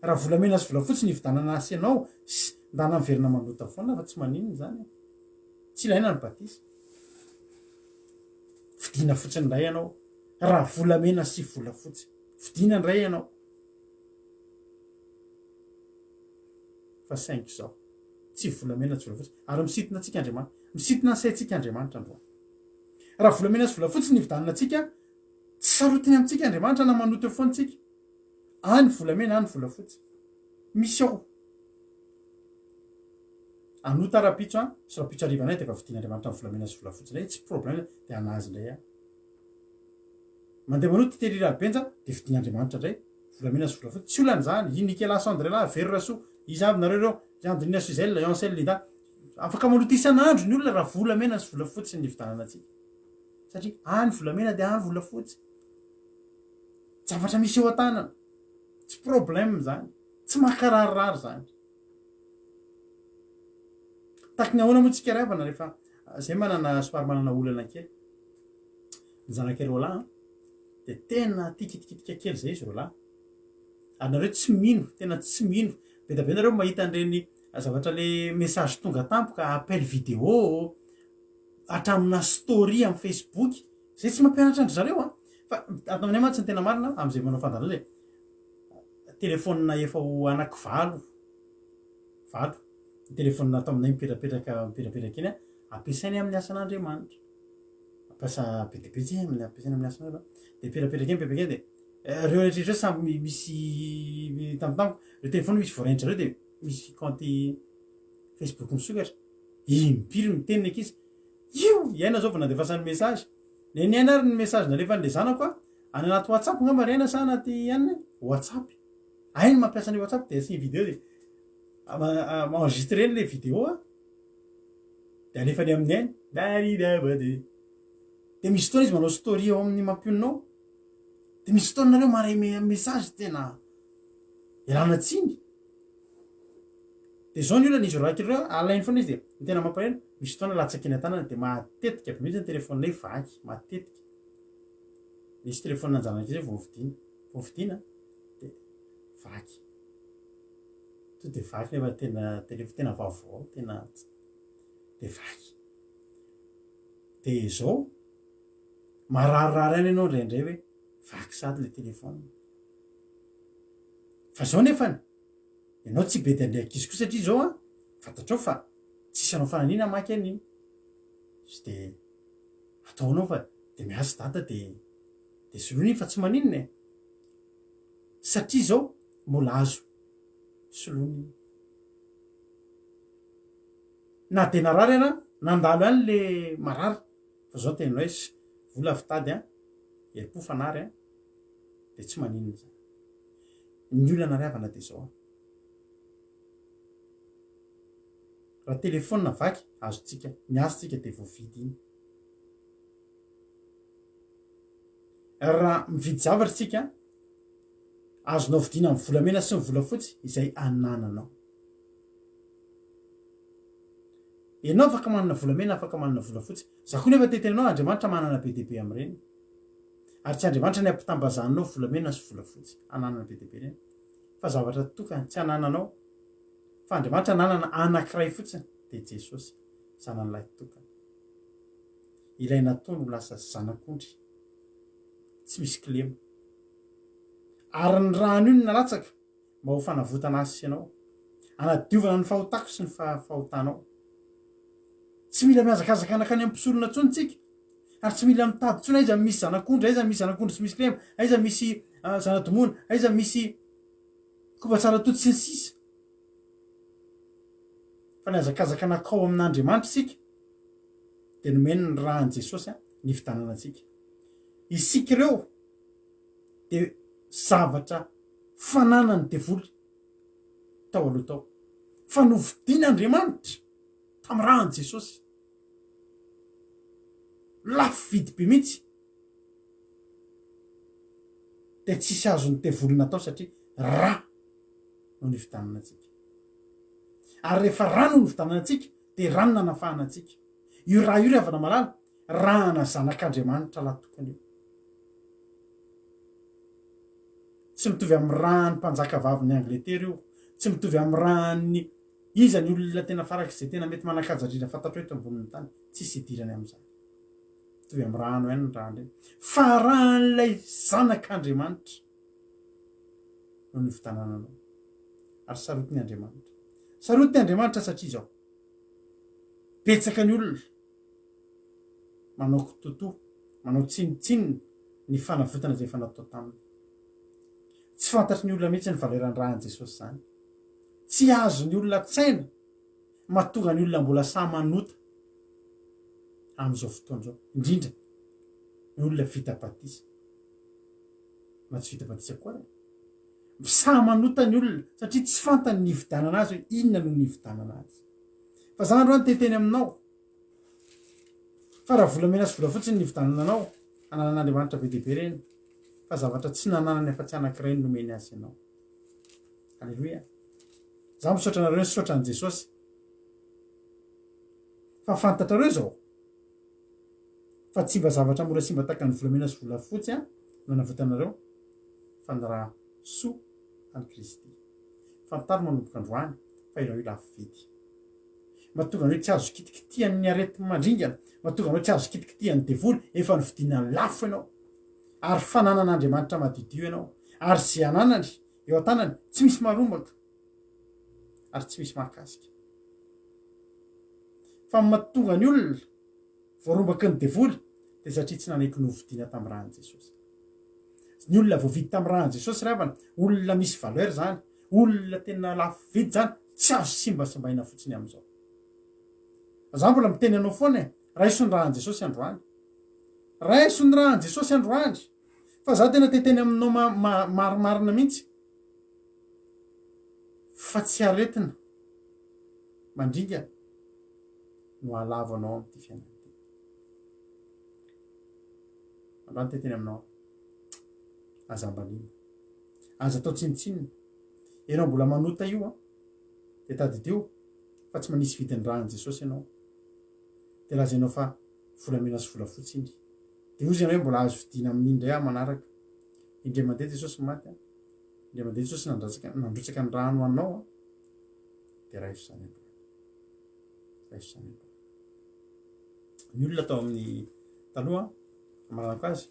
Raha volamena sy volafotsy ny hividanana azy ianao, sy ndana miverina manota foana fa tsy maninona izany e. Tsy ilaina ny batisa. Vidiana fotsiny indray ianao, raha volamena sy volafotsy. Vidiana indray ianao. Fa saingy izao, tsy volamena tsy volafotsy. Ary misintona antsika Andriamanitra. Misintona ny saintsika Andriamanitra androany. Raha volamena sy volafotsy ny hividanana antsika, tsy sarotiny amintsika Andriamanitra na manoto eo foana tsika. Any volamena, any volafotsy. Misy ao. Hanota rahampitso an, sy rahampitso hariva indray dia efa vidian'Andriamanitra amin'ny volamena sy volafotsy indray, tsy problème dia anazy indray an. Mandeha manota i Terry Rabenja dia vidian'Andriamanitra indray volamena sy volafotsy, tsy olana izany, i Nikela Sandrela, Vero Rasoa, iza avy nareo ireo, i Andrina Suzelle, i Ansel Linda, afaka manota isan'andro ny olona raha volamena sy volafotsy ny nividanana antsika. Satria any volamena dia any volafotsy. Zavatra misy eo an-tanana. Tsy problème izany. Tsy mankararirary izany. Tahaky ny ahoana moa tsika ry havana rehefa zay manana somary manana olana kely. Ny zanak'i Roland dia tena tia kitikitika kely zay izy Roland. Ary nareo tsy mino, tena tsy mino. Be dia be nareo mahita an'ireny zavatra le message tonga tampoka, appel vidéo, hatramina story amin'ny Facebook. Zay tsy mampianatra an-dry zareo an. Fa ato aminay mantsy ny tena marina amin'izay manao fandaharana zay telephone efa ho anaky valo, valo ny telephone ato aminay mipetrapetraka mipetrapetraka eny an, ampiasainy amin'ny asan'Andriamanitra. Mampiasa be dia be tsy amin'ny ampiasaina amin'ny asan'Andriamanitra. Dia mipetrapetraka eny mipetrapetraka eny dia ireo rehetra ireo samy misy tampotampoka, ireo telephone misy voarain-dry zareo dia misy compte Facebook misokatra. Impiry miteny ny ankizy, io! I Aina zao vao nandefasany message. Nen'i Aina ary ny message nalefan'le zanako a, any anaty WhatsApp ngamba ry Aina sa anaty anona e? WhatsApp. Hainy mampiasa ny WhatsApp dia asiany vidéo dia enregistreny le vidéo a, dia alefany amin'i Aina. Daridabade. Dia misy fotoana izy manao story ao amin'ny mampionona ao. Dia misy fotoana nareo maharay message tena ialana tsiny. Dia izao ny olana, izy roalahy kely ireo alainy foana izy dia ny tena mampalahelo misy fotoana latsaka eny an-tanana dia matetika be mihitsy ny telefaoninay vaky, matetika. Nisy telefaonina an-janakay izay vao novidiana, vao novidiana dia vaky. Tonga dia vaky nefa tena tele- tena vaovao, tena dia vaky. Dia izao, mararirary ihany ianao indraindray hoe vaky sahady ilay telefaonina. Fa izao nefany, Ianao tsy bedy an'ilay ankizy koa satria izao an, fantatrao fa tsisy hanao fananiana hamaky an'iny. Izy dia ataonao fa dia miasa dada dia dia soloina iny fa tsy maninona e. Satria izao mbola azo soloina iny. Na dia narary ara, nandalo ihany le marary fa izao tena hoe vola fitady an, herim-po fanary an, dia tsy maninona izany. Ny olana ry havana dia izao an. Raha telephone vaky azontsika miasa tsika dia voavidy iny. Raha mividy zavatra tsika azonao vidiana amin'ny volamena sy ny volafotsy izay anananao. Ianao afaka manana volamena afaka manana volafotsy. Za koa nefa te hiteny anao Andriamanitra manana be dia be amin'ireny. Ary tsy Andriamanitra ny ampitambazanao volamena sy volafotsy ananana be dia be ireny, fa zavatra tokana tsy anananao, fa Andriamanitra nanana anankiray fotsiny, dia Jesosy, Zanany lahy tokana. Ilay nataony ho lasa zanak'ondry tsy misy kilema. Ary ny rano io no nalatsaka mba ho fanavotana ahy sy ianao, hanadiovana ny fahotako sy ny fahotanao. Tsy mila mihazakazaka nankany amin'ny mpisorona intsony tsika, ary tsy mila mitady intsony aiza misy zanak'ondry, aiza misy zanak'ondry tsy misy kilema, aiza misy zana-domoina, aiza misy koba tsara toto sy ny sisa. Fa nihazakazaka nankao amin'Andriamanitra isika, dia nomeny ny ràn'i Jesosy nividanana antsika. Isika ireo dia zavatra fananan'ny devoly tao aloha tao, fa novidian'Andriamanitra tamin'ny ràn'i Jesosy. Lafo vidy be mihitsy. Dia tsisy azon'ny devoly natao satria rà no nividanana antsika. Ary rehefa rà no nividanana antsika dia rà no nanafahana antsika. Io rà io ry havana malala, ràna zanak'Andriamanitra lahy tokana io. Tsy mitovy amin'ny ràn'ny mpanjaka vavin'i Angletera io, tsy mitovy amin'ny ràn'ny iza ny olona tena farak'izay tena mety manan-kaja indrindra fantatrao eto ambonin'ny tany, tsisy idirany amin'izany. Mitovy amin'ny rano ihany ny ràn-dreny. Fa ràn'ilay zanak'Andriamanitra no nividanana anao. Ary sarotiny Andriamanitra. Sarotiny Andriamanitra satria izao, betsaka ny olona manao kitotoa, manao tsinontsinona ny fanavotana izay efa natao taminy. Tsy fantatry ny olona mihitsy ny valeran'ny ràn'i Jesosy izany. Tsy azon'ny olona an-tsaina. mahatonga ny olona mbola sahy manota amin'izao fotoana izao, indrindra ny olona vita batisa na tsy vita batisa koa ary. Sahy manota ny olona satria tsy fantany ny nividianana azy hoe inona no nividianana azy. Fa za androany te hiteny aminao fa raha volamena sy volafotsy ny nividianana anao, ananan'Andriamanitra be dia be ireny fa zavatra tsy nananany afa-tsy anankiray no nomeny azy ianao. Aleloia. Za misaotra anareo nisaotra an'i Jesosy. Fa fantatrareo izao fa tsy mba zavatra mora simba tahaka ny volamena sy volafotsy no navotanareo fa ny ra soa an'i Kristy. Fantaro manomboka androany fa ianao io lafo vidy. Mahatonga anao tsy azo kitikitihan'ny areti-mandringana, mahatonga anao tsy azo kitikitihan'ny devoly, efa novidiana lafo ianao. Ary fananan'Andriamanitra madiodio ianao. Ary izay ananany eo an-tanany tsy misy marombaka ary tsy misy mahakasika. Fa ny mahatonga ny olona voarombaky ny devoly dia satria tsy nanaiky novidiana tamin'ny ràn'i Jesosy. Ny olona voavidy tamin'ny ràn'i Jesosy ry havana, olona misy valeur izany, olona tena lafo vidy izany, tsy azo simbasimbaina fotsiny amin'izao. Za mbola miteny anao foana e, raiso ny ràn'i Jesosy androany. Raiso ny ràn'i Jesosy androany. Fa za tena te hiteny aminao marimarina mihitsy fa tsy aretina mandringana no hahalavo anao amin'ity fiainana ity. Androany te hiteny aminao aho, aza ambaniana, aza atao tsinontsinona. Ianao mbola manota io an, dia tadidio fa tsy manisy vidiny ràn'i Jesosy ianao. Dia lazainao fa volamena sy volafotsy iny. Dia hozy ianao hoe mbola azo vidiana amin'iny indray aho manaraka. Indray mandeha Jesosy maty an, indray mandeha Jesosy nandratsaka, nandrotsaka ny rano ho anao an, dia raiso izany androany. Raiso izany androany. Ny olona tao amin'ny taloha, amaranako azy,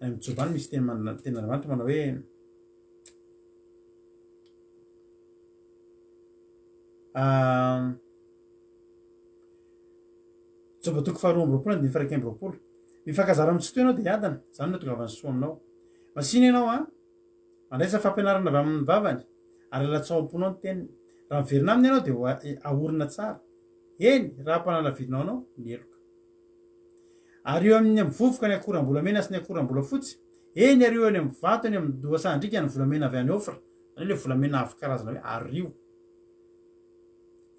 any amin'ny Joba any misy teny tenin'Andriamanitra manao hoe Joba toko faharoa amby roapolo andininy faha 21. Mifankazara amin'ny Tsitoha ianao dia hiadana, izany no hahatongavan'ny soa aminao. Masìna ianao an! Mandraisa fampianarana avy amin'ny vavany, ary alatsaho am-ponao ny teniny. Raha miverina aminy ianao dia ho aorina tsara, eny, raha ampanalavirinao anao ny heloka. Ario amin'ny amin'ny vovoka ny akoram-bolamena sy ny akoram-bolafotsy, eny, ario eny amin'ny vato eny amin'ny lohasahan-driaka ny volamena avy any Ofra, izany hoe ilay volamena avo karazana hoe ario.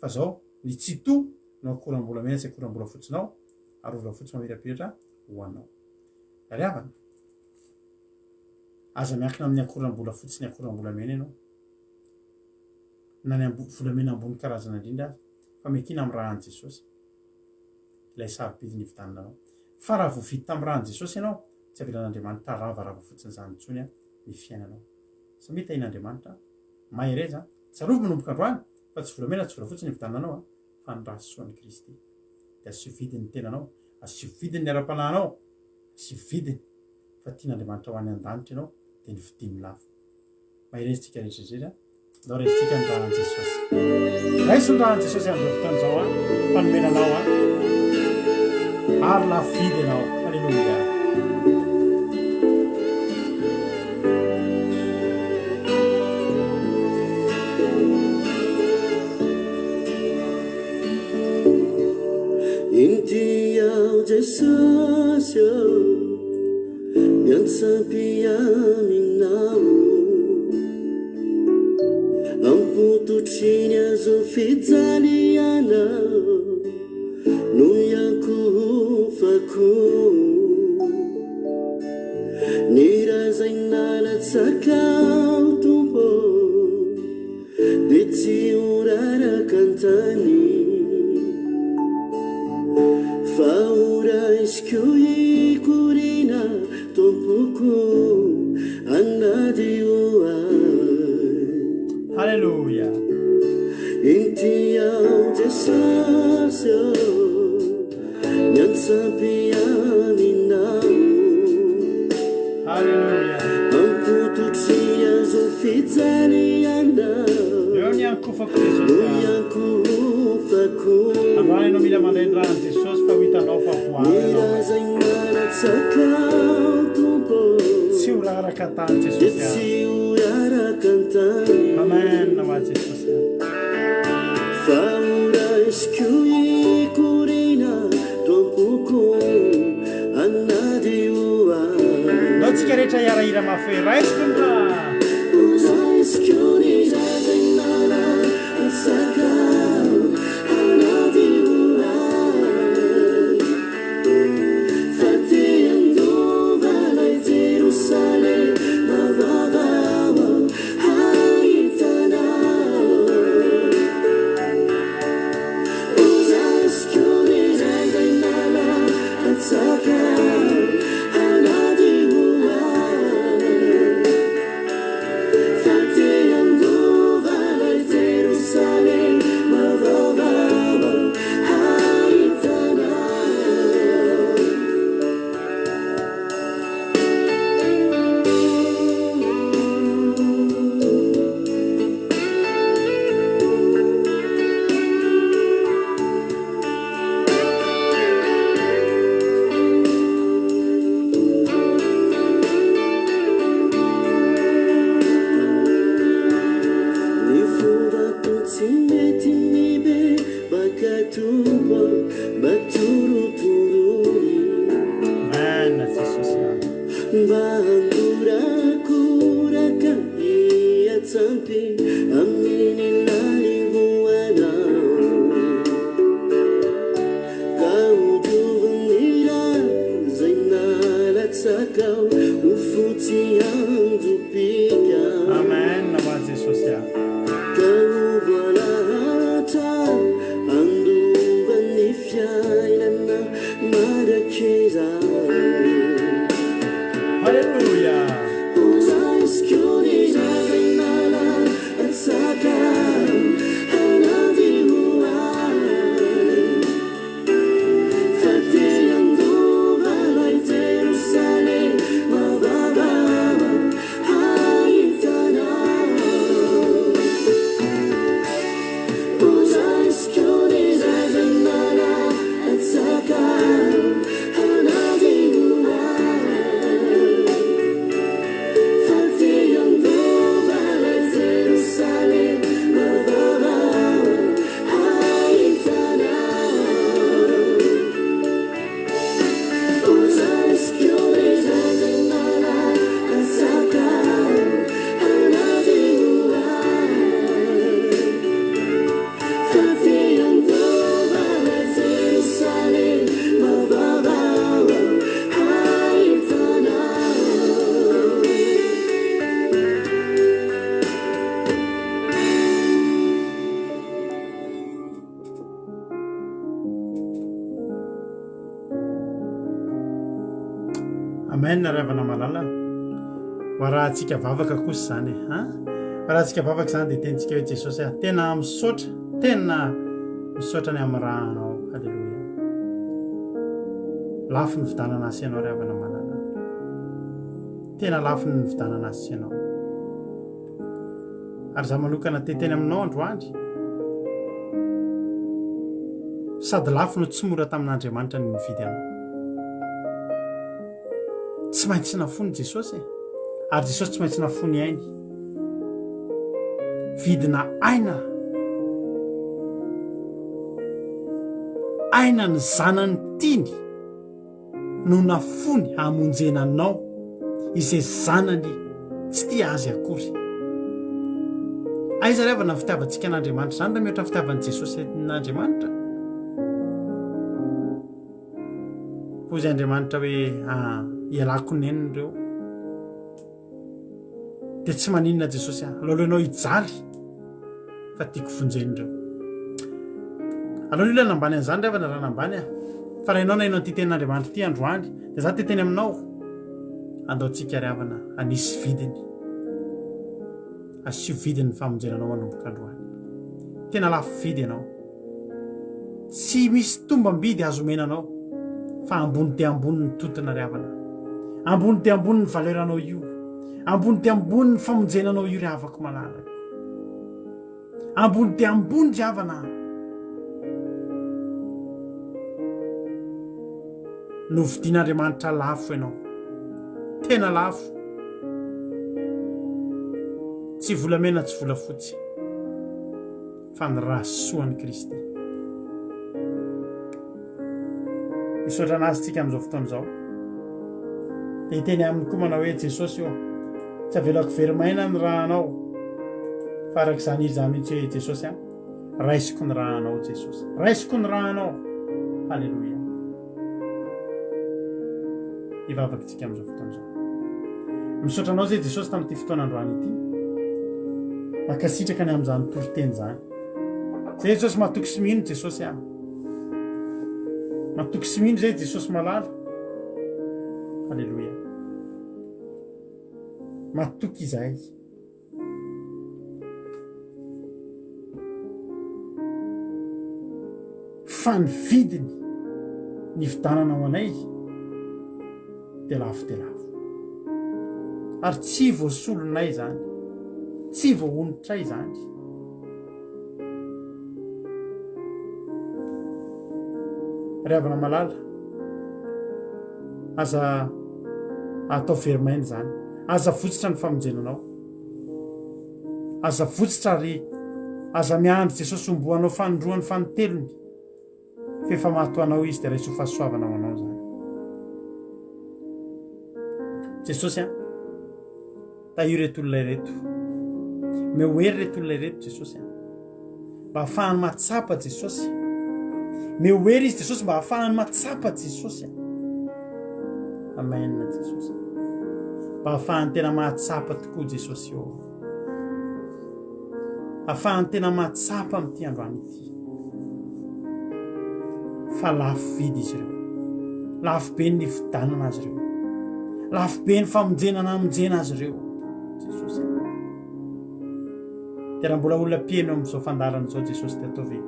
Fa izao, ny Tsitoha no akoram-bolamena sy akoram-bolafotsinao, ary ho volafotsy mamirapiratra ho anao. Ry havana, aza miankina amin'ny akoram-bolafotsy sy ny akoram-bolamena ianao, na ny volamena ambony karazana indrindra aza, fa miankina amin'ny ràn'i Jesosy, ilay sarobidy nividianana anao. Fa raha voavidy tamin'ny ràn'i Jesosy ianao, tsy avelan'Andriamanitra haravarava fotsiny izany intsony ny fiainanao. Samia tahian'Andriamanitra, mahereza, tsarovy manomboka androany fa tsy volamena tsy volafotsy ny nividianana anao, fa ny rà soan'i Kristy. Dia asio vidiny ny tenanao, asio vidiny ny ara-panahinao, asio vidiny fa tian'Andriamanitra ho any an-danitra ianao, dia novidiny lafo. Mahereza tsika rehetra indrindra, ndao raisintsika ny ràn'i Jesosy. Raiso ny ràn'i Jesosy amin'izao fotoana izao an, fa nomena anao an, ary lafo vidy ianao. Haleloia. Inty aho Jesosy ô, miantsampy aminao. Ampototry ny hazo fijaliana no iankohofako. Ny ra izay nalatsakao Tompo ô. Dia tsy ho raraka an-tany Fa ho raisiko hikoriana Tompoko anadio ahy Haleloia. Inty aho Jesosy ô Miantsampy aminao. Haleloia. Ampototry hazo fijaliana. Eo ny ankofako Jesosy No a. iankohofako. Androany ianao mila mandray ny ran'i Jesosy fa ho hitanao fa voaro Ny ianao ra e. izay nalatsakao Tompo. Tsy ho raraka an-tany Dia Jesosy a. tsy ho raraka an-tany. Amen ho an'i Jesosy a. Fa ho raisiko. Amen ho an'i Jesosy ah. Haleloia. Amen ry havana malala. Ho arahantsika vavaka kosa izany e. Ha? Ho arahantsika vavaka izany dia tenintsika hoe Jesosy ah, tena misaotra, tena misaotra ny amin'ny rahanao. Haleloia. Lafo ny vidanana azy ianao ry havana malala. Tena lafo ny nividanana azy sy ianao. Ary za manokana te teny aminao androany. Sady lafo no tsy mora tamin'Andriamanitra ny nividy anao. Tsy maintsy nafony Jesosy e. Ary Jesosy tsy maintsy nafony ainy. Vidina aina. Aina ny zanany tiany. no nafony hamonjena anao izay zanany tsy tia azy akory. Aiza ry havana ny fitiavantsika an'Andriamanitra izany raha mihoatra ny fitiavan'i Jesosy an'Andriamanitra? Hoy izay Andriamanitra hoe ah, ialako nenina ireo. Dia tsy maninona Jesosy ah, aleo ianao hijaly fa tiako vonjena ireo. Aleo ny olona nambany an'izany ry havana raha nambany aho. Fa raha ianao naheno an'ity tenin'Andriamanitra ity androany, dia za te teny aminao, andao tsika ry havana hanisy vidiny. Asio vidiny ny famonjena anao manomboka androany. Tena lafo vidy ianao. Tsy misy tombam-bidy azo omena anao fa ambony dia ambony ny tontona ry havana. Ambony dia ambony ny valeur anao io. Ambony dia ambony ny famonjena anao io ry havako malalako. Ambony dia ambony ry havana. Novidian'Andriamanitra lafo ianao. Tena lafo. Tsy volamena tsy volafotsy. Fa ny ra soan'i Kristy. Misaotra an'Azy tsika amin'izao fotoana izao. Dia hiteny aminy koa manao hoe, Jesosy ô, tsy avelako very maina ny rànao. Fa araka izany hira izany mihitsy hoe, Jesosy a, raisiko ny rànao Jesosy. Raisiko ny rànao. Haleloia. Hivavaka isika amin'izao fotoana izao. Misaotra anao izay Jesosy tamin'ity fotoana androany ity. Mankasitraka ny amin'izany toriteny izany. Zay Jesosy matoky sy mino Jesosy aho. Matoky sy mino zay Jesosy malala. Alléluia. Matoky izahay. Fa ny vidiny nividanana ho anay dia lafo dia lafo. Ary tsy voasolonay izany, tsy voahonitray izany. Ry havana malala, aza atao very maina izany. Aza votsitra ny famonjena anao. Aza votsitra ary aza miandry Jesosy homboanao fanindroany fanintelony fa efa maty ho anao Izy dia raiso ho fahasoavana ho anao izany. Jesosy an, tahio ireto olona ireto. Omeo hery ireto olona ireto Jesosy a. Mba hahafahany mahatsapa Jesosy. Omeo hery izy Jesosy mba hahafahany mahatsapa Jesosy a. Amen Jesosy. Mba hahafahany tena mahatsapa tokoa Jesosy ô. Hahafahany tena mahatsapa amin'ity androany ity. Fa lafo vidy izy ireo. Lafo be ny nividanana azy ireo. Lafo be ny famonjena namonjena azy ireo. Jesosy. Dia raha mbola olona mpiheno amin'izao fandaharana izao Jesosy dia ataovy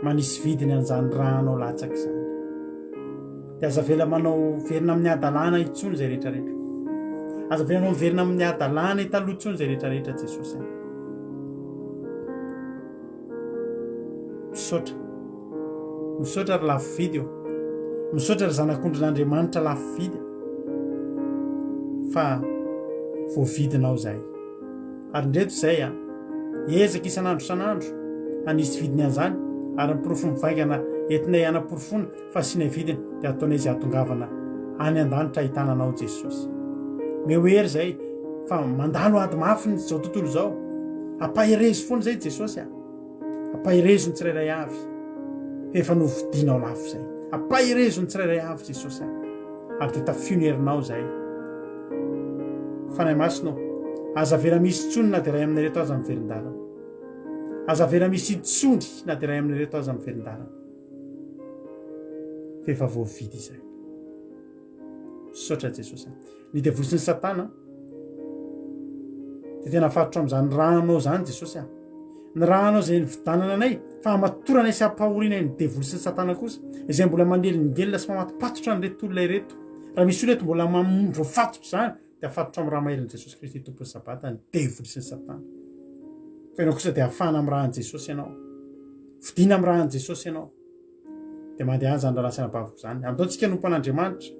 manisy vidiny an'izany rànao latsaka izany. Dia aza avela manao verina amin'ny hadalana intsony izay rehetra rehetra. Aza avela manao miverina amin'ny hadalana taloha intsony izay rehetra rehetra Jesosy. Misaotra. Misaotra ry lafo vidy ô. Misaotra ry zanak'ondrin'Andriamanitra lafo vidy fa voavidinao izay. Ary indreto izay a, ezaka isan'andro isan'andro hanisy vidiny an'izany ary ny porofo mivaingana entinay hanaporofoana fa asianay vidiny dia ataonay izay hahatongavana any an-danitra ahitana anao Jesosy. Meo hery izay fa mandalo ady mafy ny izao tontolo izao. Ampaherezo foana izay Jesosy a. Ampaherezo ny tsirairay avy. Efa novidinao lafo izay. Ampaherezo ny tsirairay avy Jesosy a. Ary dia tafio ny herinao izay. Fanahy Masina ô, aza avela misy intsony na dia iray amin'ireto aza miverin-dalana. Aza avela misy intsony na dia iray amin'ireto aza miverin-dalana. Fa efa voavidy izay. Misaotra Jesosy. Ny devoly sy ny satana dia tena fatotra amin'izany ranao izany Jesosy a. Ny ranao izay nividanana anay fa hamatoranay sy hampahorianay ny devoly sy ny satana kosa izay mbola manelingelina sy mamatopatotra an'ireto olona ireto. Raha misy olona eto mbola voafatotra izany dia afatotra amin'ny rà maherin'i Jesosy Kristy Tompon'ny Sabata ny devoly sy ny satana. Fa ianao kosa dia afahana amin'ny ràn'i Jesosy ianao. Fidina amin'ny ràn'i Jesosy ianao. Dia mandehana izany rahalahy sy anabaviko izany. Andao tsika hanompo an'Andriamanitra.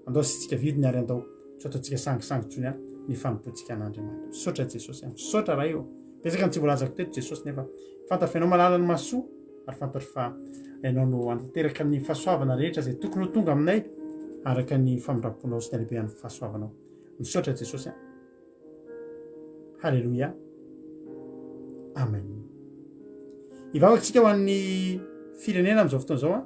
Andao asiantsika vidiny ary andao tsy ataontsika sangisangy intsony an ny fanompoantsika an'Andriamanitra. Misaotra Jesosy an. Misaotra Ray ô. Betsaka ny tsy voalazako teto Jesosy nefa fantatro fa ianao malala ny mahasoa ary fantatro fa ianao no hanatanteraka ny fahasoavana rehetra izay tokony ho tonga aminay araka ny famindram-ponao sy ny halehibehan'ny fahasoavanao. Misaotra Jesosy an. Haleloia. Amen. Hivavaka isika ho an'ny firenena amin'izao fotoana izao.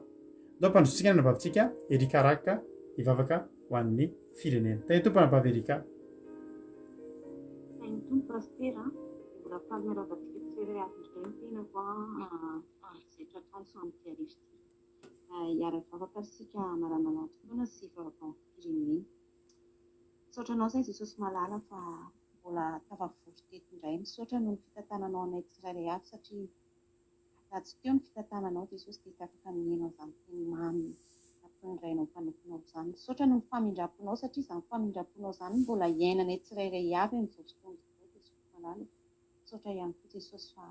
Ndao ampandrosotsika ny anabavintsika Erika Raka hivavaka ho an'ny firenena. Tahin'ny Tompo anabavy Erika. Tahin'ny Tompo Pasitera a! Mbola faly miarahaba antsika tsirairay avy indray ny tenako a, izay tratranso amin'ity hariva ity. Hiara-hivavaka isika hamarana ny fotoana sy hivavaka ho an'ny firenena. Misaotra anao izay Jesosy malala fa mbola tafavory teto indray. Misaotra noho ny fitantananao anay tsirairay avy satria raha tsy teo ny fitantananao Jesosy dia tsy afaka nihaino an'izany teny mamy nataon'ny Rainao mpanomponao izany. Misaotra noho ny famindram-ponao satria izany famindram-ponao izany no mbola iainanay tsirairay avy amin'izao fotoana izao Jesosy malala. Misaotra ihany koa Jesosy fa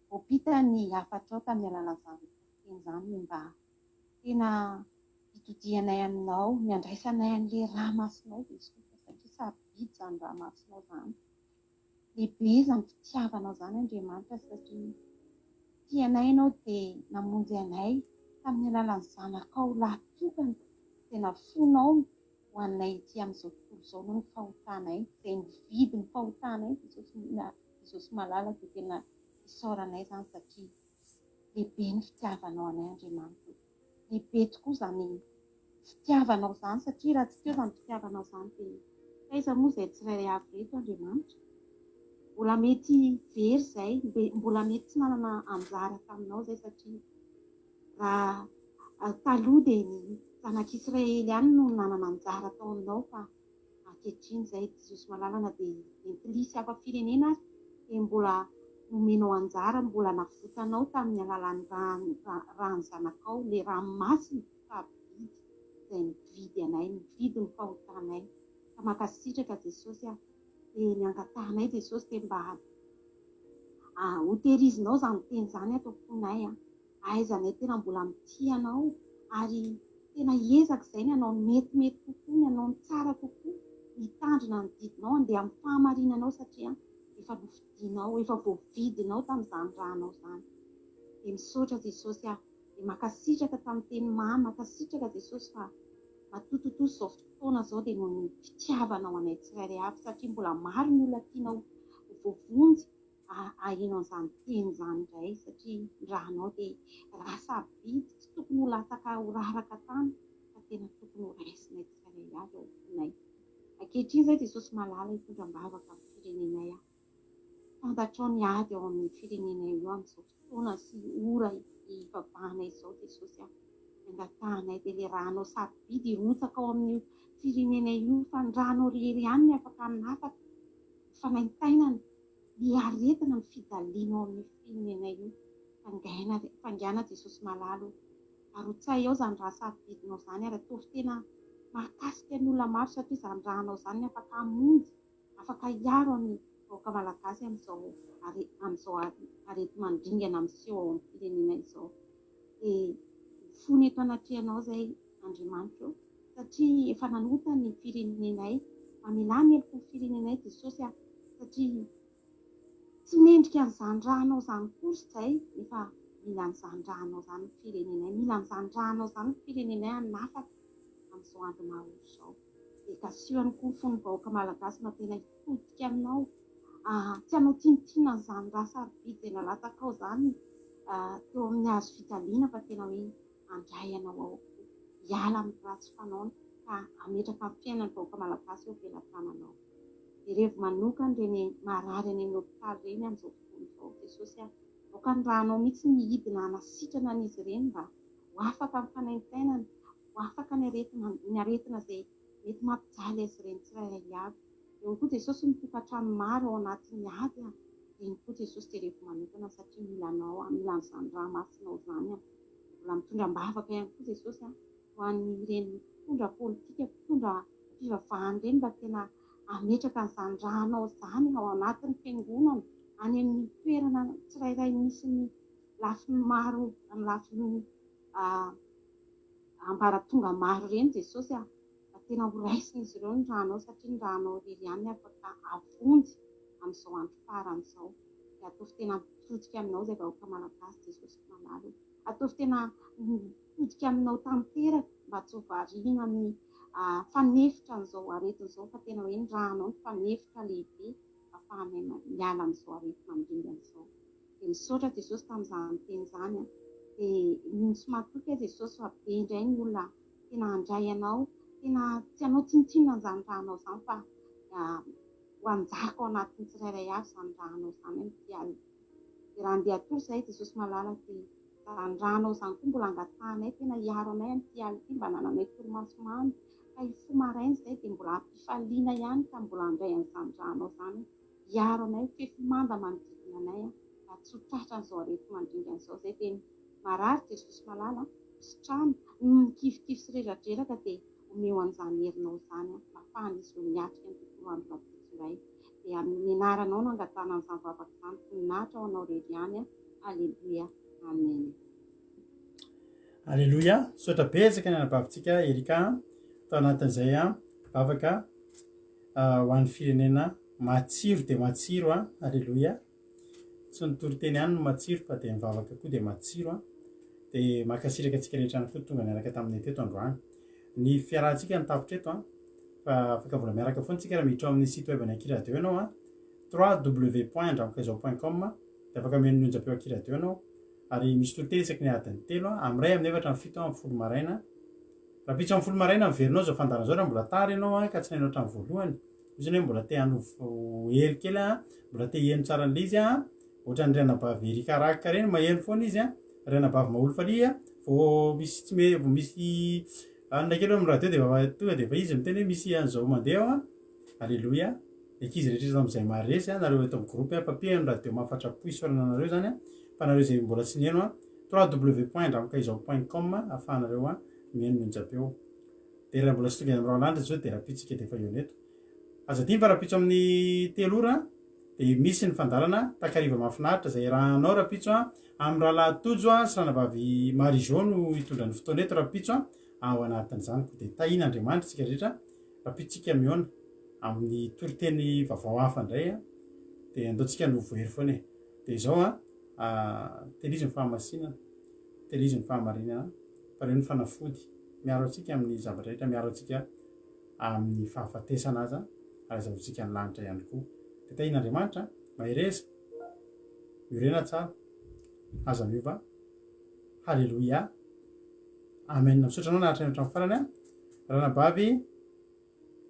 voampita ny hafatrao tamin'ny alalan'izany teny izany mba tena hitodihanay aminao, ny handraisanay an'ilay rà masinao Jesosy satria sarobidy izany rà masinao izany. Lehibe izany fitiavanao izany Andriamanitra satria tia anay Ianao dia namonjy anay tamin'ny alalan'ny Zanakao lahy tokana izay nafoinao ho anay ety amin'izao tontolo izao noho ny fahotanay, izay nividy ny fahotanay Jesosy Jesosy malala dia tena isaoranay izany satria lehibe ny fitiavanao anay Andriamanitra ô. Lehibe tokoa izany fitiavanao izany satria raha tsy teo izany fitiavanao izany dia taiza moa izay tsirairay avy ireto Andriamanitra? Mbola mety very izay, mbola mety tsy nanana anjara taminao izay satria raha taloha dia ny zanak'Israely ihany no nanana anjara tao aminao fa ankehitriny izay Jesosy malala na dia jentilisa hafa firenena ary dia mbola nomenao anjara, mbola navotanao tamin'ny alalan'ny ràn'ny zanakao, ilay rà masina sarobidy izay nividy anay, nividy ny fahotanay. Ka mankasitraka Jesosy ah. Dia ny angatahanay Jesosy dia mba hotehirizinao izany teny izany ato am-ponay ah. Ahaizanay tena mbola mitia anao ary tena hiezaka izay ny hanao ny metimety kokoa, ny hanao ny tsara kokoa, ny hitandrina ny didinao, handeha amin'ny fahamarinanao satria efa nofidinao, efa voavidinao tamin'izany rànao izany. Dia misaotra Jesosy aho. Dia mankasitraka tamin'ny teny mamy, mankasitraka Jesosy fa matoa tontosa izao fotoana izao dia noho ny fitiavanao anay tsirairay avy satria mbola maro ny olona tianao ho voavonjy haheno an'izany teny izany indray satria ny rànao dia rà sarobidy tsy tokony ho latsaka ho raraka tany fa tena tokony ho raisinay tsirairay avy ao am-ponay. Ankehitriny izay Jesosy malala hitondra am-bavaka amin'ny firenenay aho. Fantatrao ny ady ao amin'ny firenenay io amin'izao fotoana sy ora hivavahanay izao Jesosy a. Ny angatahanay dia ilay rànao sarobidy hirotsaka ao amin'io firenenay io fa ny rànao irery ihany ny afaka hanafaka ny fanaintainana, ny aretina, ny fijaliana ao amin'io firenenay io. Fangaina, faingàna Jesosy malala o. Arotsay ao izany rà sarobidinao izany ary ataovy tena mahakasika ny olona maro satria izany rànao izany ny afaka hamonjy, afaka hiaro ny vahoaka malagasy amin'izao amin'izao areti-mandringana miseho ao amin'ny firenena izao. Dia mifona eto anatrehanao izay Andriamanitra ô, satria efa nanota ny firenenay, mamelà ny heloky ny firenenay Jesosy a, satria Tsy mendrika an'izany rànao izany koa ry zay nefa mila an'izany rànao izany ny firenenay, mila an'izany rànao izany ny firenenay hanafaka amin'izao andro mahory izao. Dia kasiho ihany koa ny fon'ny vahoaka malagasy mba tena hitodika aminao, tsy hanao tsinontsinona an'izany rà sarobidy izay nalatsakao izany teo amin'ny hazo fijaliana fa tena hoe handray anao ao am-po, hiala amin'ny ratsy fanaony ka hametraka ny fiainan'ny vahoaka malagasy eo am-pelatananao. Jerevo manokana ireny marary any amin'ny hopitaly ireny amin'izao fotoana izao. Jesosy a! Aoka ny rànao mihitsy ny hidina hanasitrana an'izy ireny mba ho afaka amin'ny fanaintainana, ho afaka ny aretina, ny aretina izay mety mampijaly azy ireny tsirairay avy. Eo koa Jesosy ny tokantrano maro ao anatin'ny ady a! Ireny koa Jesosy jerevo manokana satria mila anao aho, mila an'izany rà masinao izany aho. Mbola mitondra am-bavaka ihany koa Jesosy a! Ho an'ireny mpitondra politika, mpitondra fivavahana ireny mba tena hametraka an'izany rànao izany ao anatin'ny fiangonana, any amin'ny toerana tsirairay misy ny lafiny maro, amin'ny lafiny ambaratonga maro ireny Jesosy a, mba tena ho raisin'izy ireo ny rànao satria ny rànao irery ihany no afaka hahavonjy amin'izao andro farany izao. Dia ataovy tena mitodika aminao izay vahoaka malagasy Jesosy malala o. Ataovy tena mitodika aminao tanteraka mba tsy ho variana amin'ny fanefitra an'izao aretina izao fa tena hoe ny rànao no fanefitra lehibe ahafahanay miala amin'izao aretina miringana izao. Dia misaotra Jesosy tamin'izany teny izany an. Dia mino sy matoky aho Jesosy fa be indray ny olona tena handray anao, tena tsy hanao tsinontsinona an'izany rànao izany fa ho hanjaka ao anatin'ny tsirairay avy izany rànao izany amin'ity alina ity. Dia raha handeha hatory izahay Jesosy malala dia izany rànao izany koa mbola angatahanay tena hiaro anay amin'ity alina ity mba hanananay torimaso mamy ka hifoha maraina izahay dia mbola hampifaliana ihany ka mbola handray an'izany rànao izany hiaro anay ho fefy manda manodidina anay mba tsy ho tratran'izao areti-mandringana izao izay dia marary Jesosy malala sitrano ny mikivikivy sy reradreraka dia omeo an'izany herinao izany mba ahafahan'izy ireo miatrika ny tontolo andro rahampitso indray dia amin'ny anaranao no angatahana an'izany vavaka izany voninahitra ho anao irery ihany Aleloia Amen. Aleloia, misaotra betsaka ny anabavintsika Erika tao anatin'izay vavaka ho an'ny firenena matsiro dia matsiro an, aleloia. Tsy ny toriteny ihany no matsiro fa dia ny vavaka koa dia matsiro an. Dia mankasitraka antsika rehetra ihany koa tonga niaraka taminay teto androany. Ny fiarahantsika no tapitra eto an, fa afaka mbola miaraka foana tsika raha miditra ao amin'ny site web an'ny Aky Radio ianao an, www.andramokaizao.com dia afaka mihaino ny onjam-peo Aky Radio ianao ary misy toriteny isaky ny adiny telo an, amin'ny iray, amin'ny efatra, amin'ny fito, amin'ny folo maraina. Rahampitso amin'ny folo maraina miverina ao izao fandaharana izao raha mbola tara ianao an ka tsy nahaino hatramin'ny voalohany. Misy ny hoe mbola te hanovo hery kely an, mbola te hiheno tsara an'ilay izy an, ohatran'ny ry anabavy Erika Raka ireny maheno foana izy an, ry anabavy Maholifalihy an, vao misy tsy me vao misy anona kely eo amin'ny radio dia efa tonga dia efa izy miteny hoe misy an'izao mandeha ao an, aleloia, ny ankizy rehetra eto amin'izay maharesy an, nareo eto amin'ny groupe an, mpampihaino radio mahafatra-po isaorana anareo izany an, fa nareo izay mbola tsy niheno an, www point andramokaizao point com ahafahanareo an mihaino ny onjam-peo. Dia raha mbola tsy tonga any amin'ny rahonandro izao dia rahampitso isika dia efa hihaona eto. Aza adino fa rahampitso amin'ny telo ora dia misy ny fandaharana takariva mahafinaritra izay iarahanao rahampitso amin'ny rahalahy Tojo sy ranabavy Marie Jo no hitondra ny fotoana eto rahampitso ao anatin'izany. Koa dia tahian'Andriamanitra isika rehetra rahampitso isika mihaona amin'ny toriteny vaovao hafa indray dia andao tsika no vohery foana e. Dia izao an, telizo ny fahamasinana, telizo ny fahamarinana fa ireo no fanafody miaro antsika amin'ny zavatra rehetra, miaro antsika amin'ny fahafatesana aza ary azahoantsika ny lanitra ihany koa. Dia tahian'Andriamanitra. Mahereza. Miorena tsara. Aza miova. Haleloia. Amen. Misaotra anao naharitra hatramin'ny farany a. Ranabavy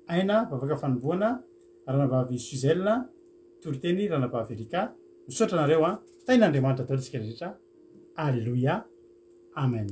Aina, vavaka fanombohana, Ranabavy Suzelle, toriteny, Ranabavy Erika. Misaotra anareo a. Tahin'Andriamanitra daholo isika rehetra. Aleloia. Amen.